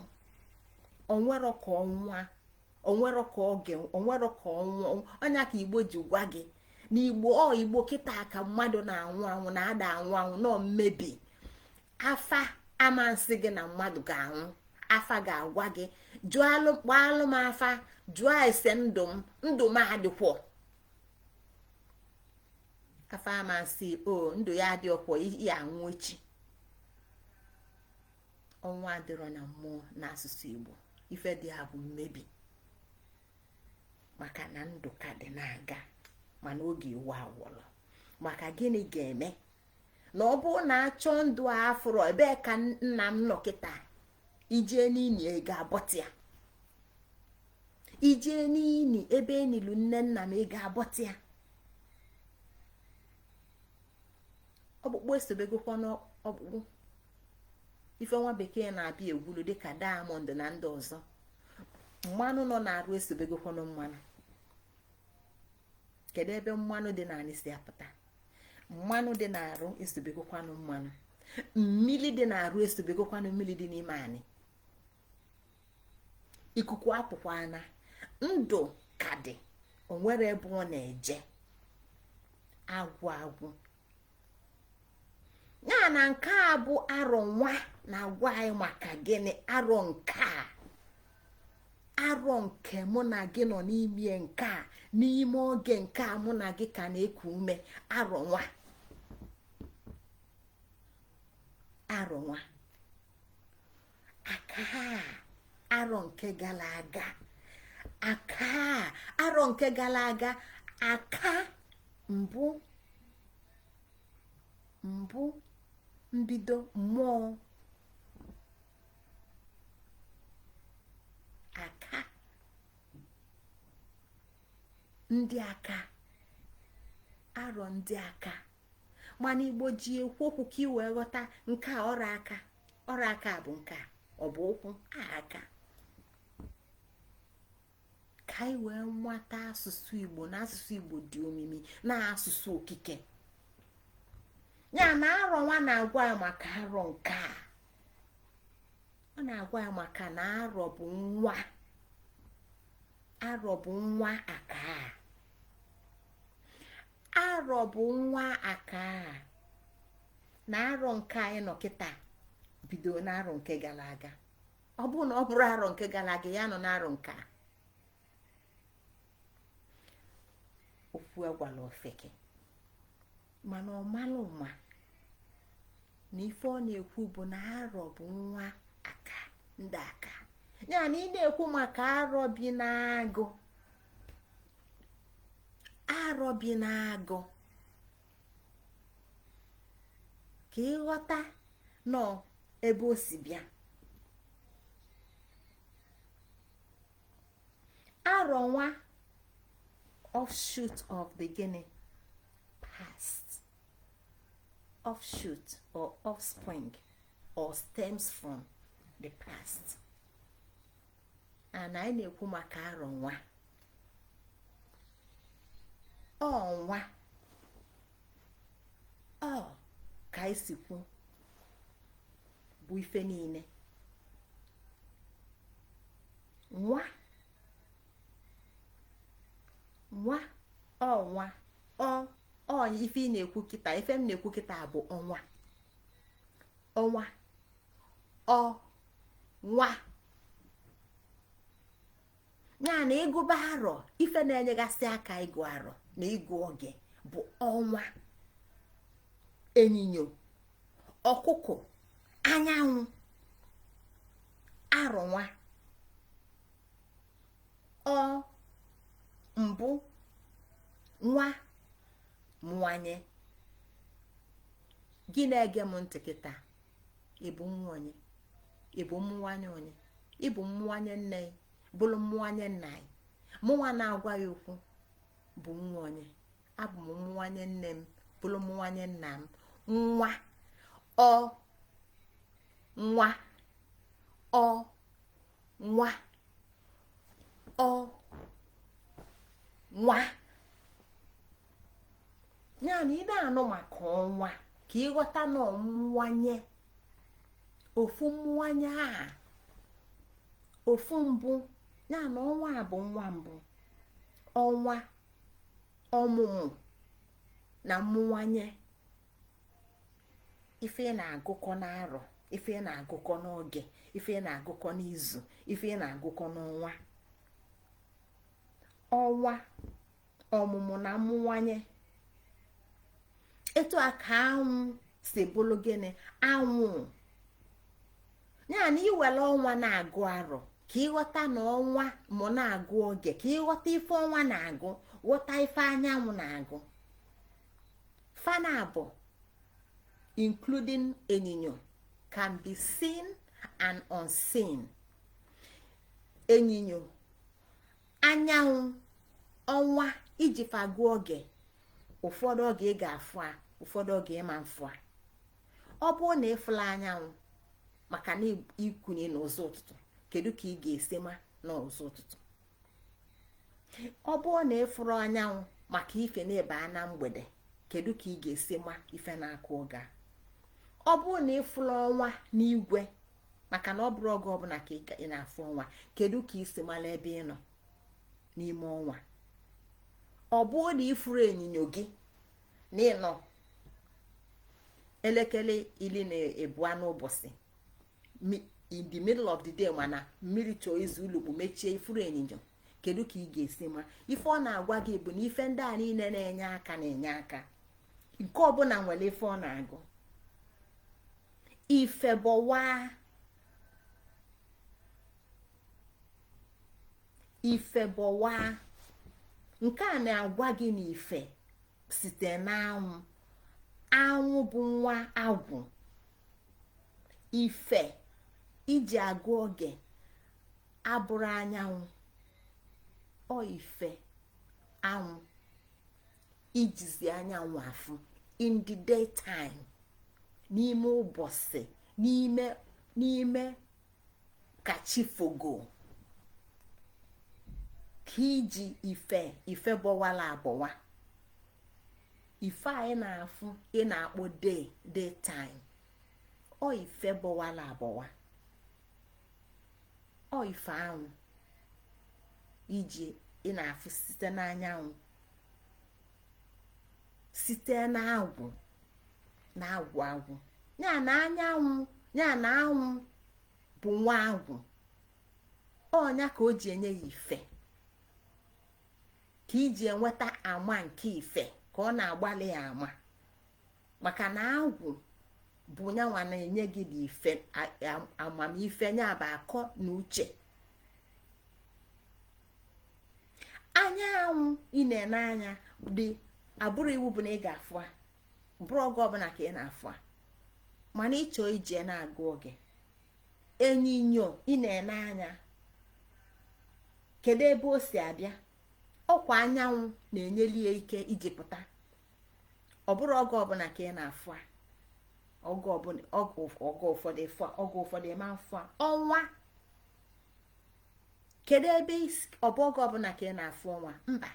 Onwero ka ọnwa, onwero ka oge, onwero ka ọnwụ. Ọnya ka Igbo ji gwa gị na Igbo, ọ Igbo kịta ka mmadụ na-anwụ anwụ, na-ada anwụ anwụ nọ mmebi afa. Ama nsị gị na mmadụ ga-anwụ, afa ga-agwa gị. Jụọ alụ, kpọọ m afa, jụọ ese ndụ m, ndụ m adịkwọ. Afa ama nsị o ndụ ya adị ọkwọ ya anwụ echi. Ọnwụ adịrọ na mmụọ n'asụsụ Igbo. Ife dị ya bụ mmebi, maka na ndụ ka dị na-aga, mana oge iwu awọlọ. Maka gịnị ga-eme na ọ bụrụ na achọ ndụ a afụrọ? Ebee ka nna m nọ kịta? Ijee n'ini, ị ga-abọta ya. Ijee n'ini ebe enilu nne nna m, ị ga-abọta ya. Ọkpụkpụ esobegokwa n'ọkpụkpụ. Ife nwa bekee na-abịa egwulu dịka diamond na ndị ọzọ, mmanụ nọ na-arụ esobegokwanụ mmanụ. Kedu ebe mmanụ dị n'anị si apụta? Mmanụ dị na-arụ esobegokwanụ mmanụ. Mmili dị na-arụ esobegokwanụ mmili dị n'ime anị. Ikuku apụkwana, ndụ ka dị, onwere ebe ọ na-eje. Agwụ agwụ. Ya na nke a bụ arọ nwa na-agwa anyị maka gịnị? Arọ nke a, Arọ nke mụ na gị nọ n'ime nke a, n'ime oge nke a mụ na gị ka na-eku ume, arọ nwa, arọ nwa aka, arọ nke gara aga, aka, arọ nke gara aga, aka mbụ, mbụ mbido mmụọ, aka ndị aka, arọ ndị aka. Mana Igbo ji ekwu okwu ka ị wee ghọta nke a. Ọrụ aka, ọrụ aka bụ nke a, ọ bụ ụkwụ a aka, ka anyị wee nwata asụsụ Igbo na asụsụ Igbo dị omimi na asụsụ okike. Ya na arọ nwa na-agwa ya maka arọ nke a, ọ na-agwa ya maka na arọ bụ nwa, arọ bụ nwa aka, arọ bụ nwa aka. Na arọ nke anyị nọ kịta bido na arọ nke gara aga. Ọ bụrụ na ọ bụrụ arọ nke gara aga, ya nọ n'arọ nke a. Okwu agwala ofeke, mana ọ malụ ma na ife ọ na-ekwu bụ na arọ bụ nwa aka ndị aka. Ya na ị na-ekwu maka arọ bi n'agụ, arọ bi n'agụ, ka ịghọta nọ ebe o si bịa. Arọ nwa, offshoot of the gịnị past, offshoot or offspring or stems from the past. And anyị na-ekwu maka arọ nwa, ọnwa ọ ka anyị si kwu bụ ife niile. Nwa, nwa, ọnwa, ọ ọ ife ị na-ekwu kịta, ife m na-ekwu kịta bụ ọnwa, ọnwa, ọ nwa. Ya na ịgụba arọ, ife na-enyegasị aka ịgụ arọ na ịgụ oge bụ ọnwa, enyinyo, ọkụkụ, anyanwụ, arọ nwa, ọ mbụ, nwa, mwanye. Gị na-ege m ntị kịta, ị bụ nwa onye? Ị bụ mmụwanye onye? Ị bụ mmụwanye nne, bụrụ mmụwanye nna anyị. Mụnwa na-agwa ya okwu bụ nwa onye? Abụ m mmụwanye nne m, bụrụ mmụwanye nna m. Nwa, ọ nwa, ọ nwa, ọ nwa. Ya na ị na-anụ maka ọnwa, ka ịghọta na ọmụwanye ofu mmụwanye a, ofu mbụ. Ya na ọnwa a bụ nwa mbụ, ọnwa ọmụmụ na mmụwanye. Ife ị na-agụkọ n'arọ, ife ị na-agụkọ n'oge, ife ị na-agụkọ n'izu, ife ị na-agụkọ n'ọnwa, ọnwa ọmụmụ na mmụwanye. Etu a ka anwụ si bụrụ gịnị? Anwụ. Ya na iwere ọnwa na-agụ arọ, ka ịghọta na ọnwa mụ na-agụ oge, ka ịghọta ife ọnwa na-agụ, ghọta ife anyanwụ na-agụ. Fana abụ, including enyinyo, can be seen and unseen. Enyinyo, anyanwụ, ọnwa, iji fagụ oge. Ụfọdụ oge ị ga-afụ a, ụfọdụ oge ịma mfụ a. Ọ bụrụ na ịfụla anyanwụ maka na ikunye n'ụzọ ụtụtụ, kedu ka ị ga-esi ma n'ụzọ ụtụtụ? Ọ bụrụ na ịfụrụ anyanwụ maka ife na-ebe na mgbede, kedu ka ị ga-esi ma ife na-akụ oge a? Ọ bụrụ na ịfụrụ ọnwa n'igwe, maka na ọ bụrụ oge ọbụla ka ị na-afụ ọnwa, kedu ka isi mara ebe ị nọ n'ime ọnwa? Ọ bụrụ na ịfụrụ enyinyo gị na ịnọ elekere 12 n'ụbọchị, In the middle of the day, mana mmiri chọọ izu, ulukpu mechie, ifuru enyinyo. Kedu ka ị ga-esi ma? Ife ọ na-agwa gị bụ na ife ndị a niile na-enye aka, na-enye aka. Nke ọbụla nwere ife ọ na-agụ. Ife bọwa, ife bọwa. Nke a na-agwa gị na ife site n'anwụ. Anwụ bụ nwa agwụ. Ife iji agụ oge abụrụ anyanwụ, ọ ife anwụ ijizi anyanwụ afụ in the daytime, n'ime ụbọchị, n'ime ka chi fogo, ka iji ife. Ife bọwala abọwa, ife anyị na-afụ ị na-akpọ day, daytime, ọ ife bọwala abọwa, ọ ife anwụ iji ị na-afụ site n'anyanwụ, site n'agwụ, na-agwụ agwụ ya na anyanwụ, ya na anwụ bụ nwa agwụ. Ọnya ka o ji enye ya ife, ka iji enweta ama nke ife, ka ọ na-agbalị ya ama, maka na agwụ bụ nyanwa na-enye gị dị ife, amamife, nya bụ akọ na uche. Anyanwụ ị na-ene anya dị abụrụ iwu bụ na ị ga-afụ a bụrụ oge ọbụla ka ị na-afụ a, mana ịchọ iji na-agụ oge. Enyinyo ị na-ene anya, kedu ebe o si abịa? Ọkwa anyanwụ na-enyeli ya ike iji pụta. Ọ bụrụ oge ọbụla ka ị na-afụ a, oge ụfọdụ ịfụ a, oge ụfọdụ ịma mfụ a. Ọnwa, kedu ebe ọ bụ? Oge ọbụla ka ị na-afụ ọnwa? Mba.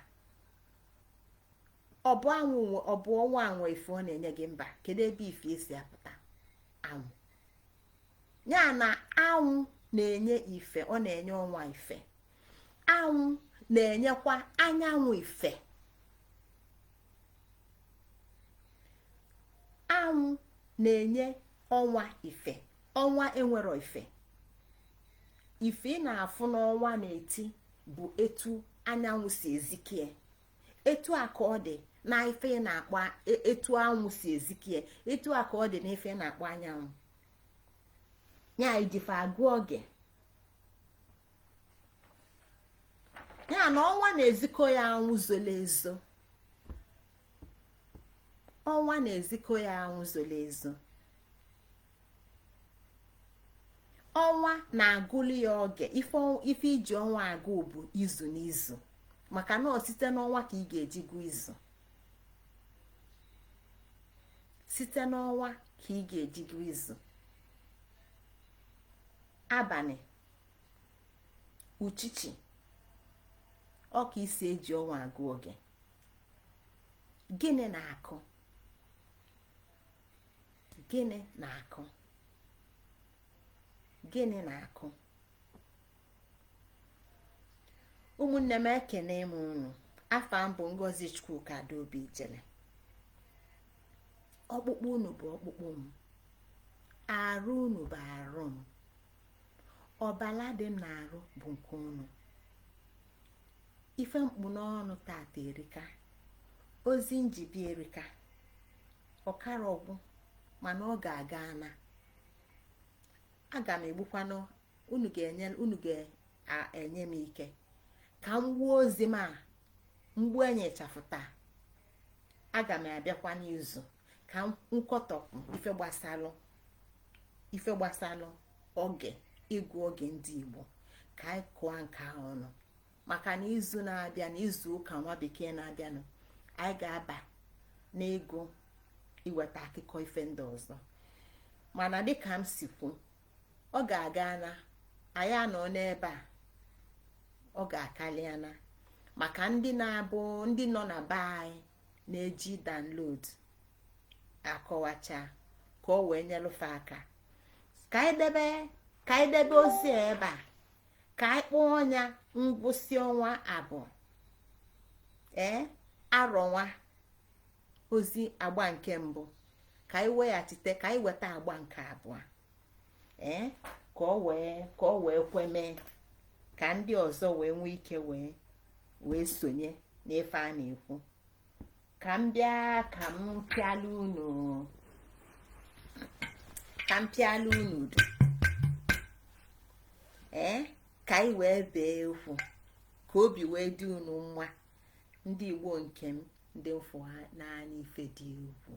Ọ bụ anwụ, ọ bụ ọnwa anwụ ife ọ na-enye gị? Mba. Kedu ebe ife esi apụta? Anwụ. Ya na anwụ na-enye ife, ọ na-enye ọnwa ife, anwụ na-enyekwa anyanwụ ife. Anwụ na-enye ọnwa ife. Ọnwa enwero ife. Ife ị na-afụ n'ọnwa na-eti bụ etu anyanwụ si ezikie. Etu a ka ọ dị na ife ị na-akpọ etu anwụ si ezikie, etu a ka ọ dị na ife ị na-akpọ anyanwụ. Ya ijife agụ oge, ya na ọnwa na-ezikọ ya anwụ zolo ezo, ọnwa na-ezikọ ya anwụ zolo ezo, ọnwa na-agụli ya oge. Ife iji ọnwa agụ bụ izu n'izu, maka na ọ site n'ọnwa ka ị ga-eji gụ izu, site n'ọnwa ka ị ga-eji gụ izu. Abalị, uchichi, ọ ka isi eji ọnwa agụ oge. Gịnị na-akụ? Gịnị na-akụ? Gịnị na-akụ? Ụmụnne m, ekene m unu. Afa m bụ Ngozi Chukwuka Adaobi Ijele. Ọkpụkpụ unu bụ ọkpụkpụ m, arụ unu bụ arụ m, ọbala dị m n'arụ bụ nke unu. Ife m kpụ n'ọnụ tata erika, ozi njibi erika, ọkara ọgwụ, mana ọ ga-aga ana. Aga m egbukwanụ unu, ga-enye unu ga-enye m ike ka m gbuo ozi m a mgbu enye ịchafụ taa. Aga m abịakwa n'izu ka m nkọtọpụ ife gbasalụ oge, ịgụ oge ndị Igbo, ka anyị kụọ nke ahụ ọnụ, maka na izu na-abịa, na izu ụka nwa bekee na-abịanụ, anyị ga-aba n'ịgụ iweta akụkọ ife ndị ọzọ. Mana dịka m si kwu, ọ ga-aga na anyị anọ n'ebe a, ọ ga-akalịana maka ndị na-abụ ndị nọ na be anyị na-eji download akọwacha ka ọ wee nyelụfe aka. Ka anyị debe ozi a ebe a, ka anyị kpọọ ya ngwụsị ọnwa abụọ, ee, arọnwa ozi agba nke mbụ, ka anyị weghachite, ka anyị weta agba nke abụọ. Ee, Ka ọ wee kwemee ka ndị ọzọ wee nwee ike wee sonye n'ife a na-ekwu. Ka m bịa, ka m pịala unu, ka m pịala unu udo, ee, ka anyị wee bee okwu, ka obi wee dị unu mma. Ndị Igbo nke m, ndị mfụ n'anya, ife dị egwu,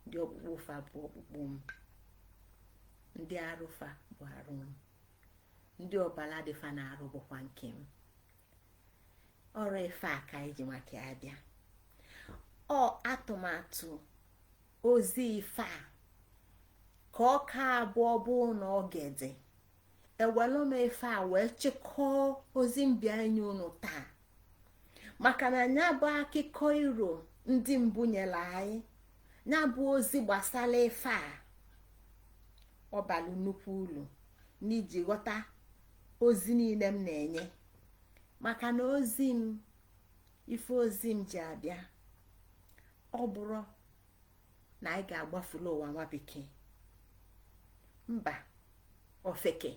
ndị ọkpụkpụ fa bụ ọkpụkpụ m, ndị arụfa bụ arụ m, ndị ọbala dịfa na-arụ bụkwa nke m. Ọrụ ife a ka anyị ji maka ya bịa. Ọ atụmatụ ozi ife a ka ọ ka abụọ bụ na oge dị ewelu m ife a wee chịkọọ ozi mbịa enye unu taa, maka na ya bụ akụkọ iro ndị mbụ nyere anyị, ya bụ ozi gbasara ife a, ọ balụ nnukwu ulu n'iji ghọta ozi niile m na-enye, maka na ozi m, ife ozi m ji abịa, ọ bụrụ na anyị ga-agbafulu ụwa nwa bekee, mba ofeke,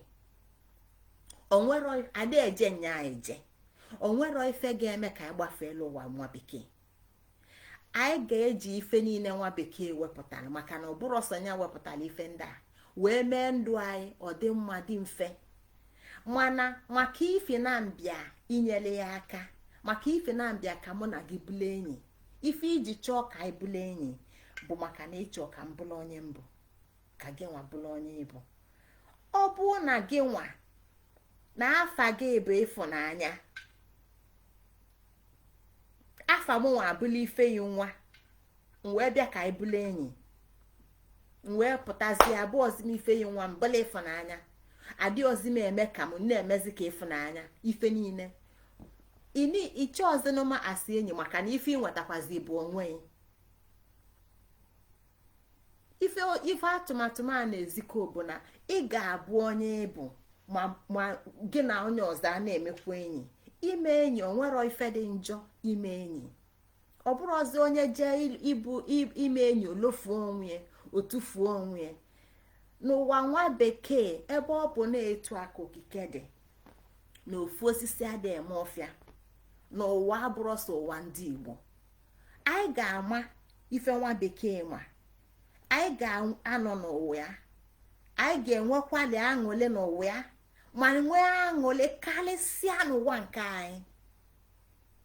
onwero ada eje nya eje, onwero ife ga-eme ka anyị gbafeela ụwa nwa bekee. Anyị ga-eji ife niile nwa bekee wepụtara, maka na ọ bụrụ ọsọ ya wepụtara ife ndị a wee mee ndụ anyị ọ dị mma, dị mfe. Mana maka ife na mbịa inyere ya aka, maka ife na mbịa ka mụ na gị bụrụ enyi, ife iji chọọ ka anyị bụrụ enyi bụ maka na ịchọ ka m bụrụ onye mbụ, ka gị nwa bụrụ onye ịbụ. Ọ bụ na gị nwa na afa gị bụ ịfụnanya, afa m nwa abụla ifeyi nwa, m wee bịa ka anyị bụrụ enyi, m wee pụtazie abụọzi m ifeyi nwa m bụla ịfụnanya, adịghịzi m eme ka m na-emezi ka ịfụnanya ife niile ini iche ọzinụma asị enyi, maka na ife ịnwetakwazi bụ onwe ife. Ife atụmatụ m a na-ezikọ bụ na ị ga-abụ onye ịbụ, ma gị na onye ọzọ a na-emekwa enyi. Ime enyi, onwero ife dị njọ ime enyi. Ọ bụrụ ọzọ onye jee ịbụ ime enyi, olofuo onwe ya, otufuo onwe ya n'ụwa nwa bekee. Ebe ọ bụ na-etu aka okike dị na ofu osisi adịghị eme ọfịa n'ụwa, abụrụ sọ ụwa ndị Igbo. Anyị ga-ama ife nwa bekee ma anyị ga-anọ n'ụwa ya, anyị ga-enwekwali aṅụle n'ụwa ya, ma nwee aṅụle karịsịa n'ụwa nke anyị.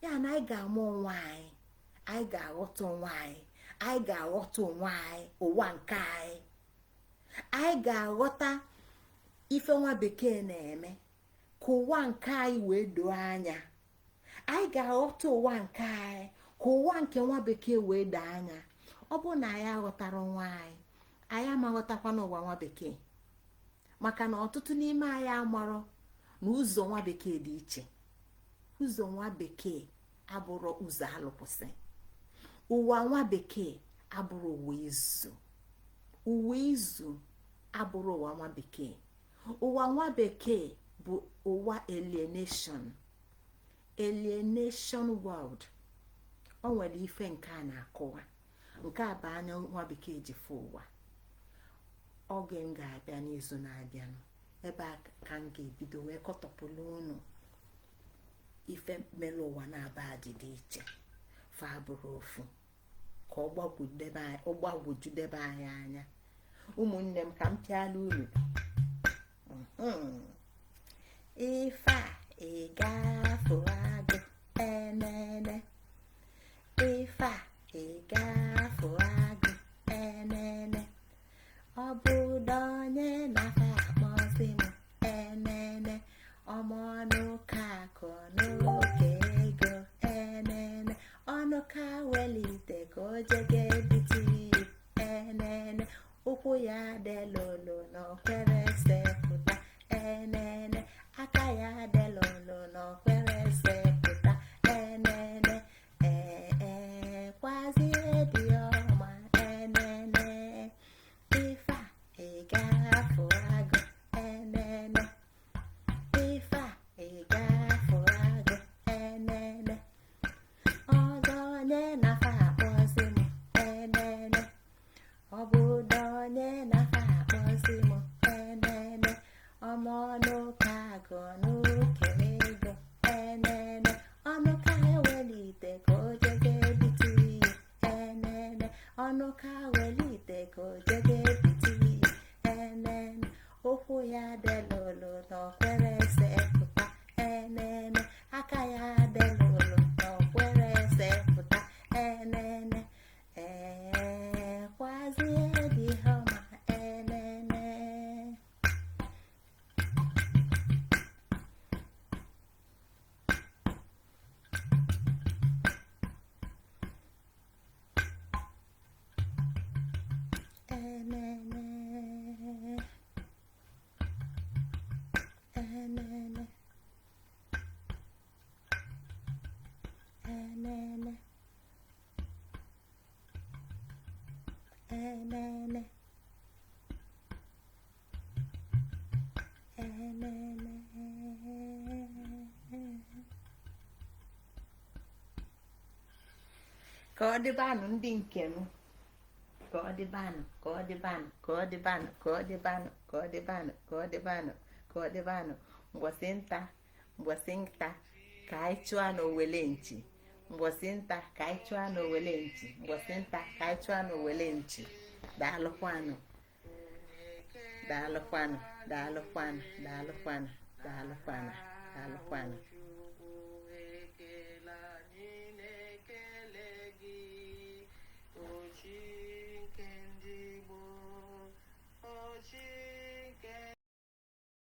Ya na anyị ga-ama onwe anyị, anyị ga-aghọta onwe anyị, anyị ga-aghọta onwe anyị, ụwa nke anyị. Anyị ga-aghọta ife nwa bekee na-eme ka ụwa nke anyị wee doo anya. Anyị ga-aghọta ụwa nke anyị ka ụwa nke nwa bekee wee doo anya. Ọ bụrụ na anyị aghọtara onwe anyị, anyị amaghọtakwa n'ụwa nwa bekee, maka na ọtụtụ n'ime anyị amarọ na ụzọ nwa bekee dị iche. Ụzọ nwa bekee abụrụ ụzọ alụkwụsị. Ụwa nwa bekee abụrụ ụwa izu. Ụwa izu abụrụ ụwa nwa bekee. Ụwa nwa bekee bụ ụwa alienation, alienation world. O nwere ife nke a na-akọwa, nke a bụ anya nwa bekee ji fụ ụwa. Oge m ga-abịa n'izu na-abịanụ, ebe a ka m ga-ebido wee kọtọpụrụ unu ife mere ụwa na-aba dị iche, fa bụrụ ofu, ka ọ gbagwojudebe anyị anya. Ụmụnne m, ka m pịala unu ife a. Ị ga-afụ agụ enene, ife a, ị ga-afụ agụ enene, ọ bụdo onye na-afa akpọzi m enene, ọmọnụ ka akụ n'oge ego enene, ọnụ ka welite ka o jege ebute iyi enene, ụkwụ ya delolo n'okwere sepụta enene, aka ya delolo n'okwere sepụta enene, ee kwazie dị ọma enene, ife a, ị ga-afụ agụ enene, ife a, ị ga-afụ agụ enene, ọzọ onye na-afa akpọzi m. Enene, enene. Ka ọ dịbanụ, ndị nke m. Ka ọ dịbanụ, ka ọ dịbanụ, ka ọ dịbanụ, ka ọ dịbanụ, ka ọ dịbanụ, ka ọ dịbanụ, ka ọ dịbanụ. Mgbọsị nta, mgbọsị nta, ka anyị chụọ n'owele nchi. Mgbọsị nta ka anyị chụọ n'owele nchi. Mgbọsị nta ka anyị chụọ n'owele nchi. Daalụkwanụ, daalụkwanụ, daalụkwanụ, daalụkwanụ, daalụkwanụ, daalụkwanụ.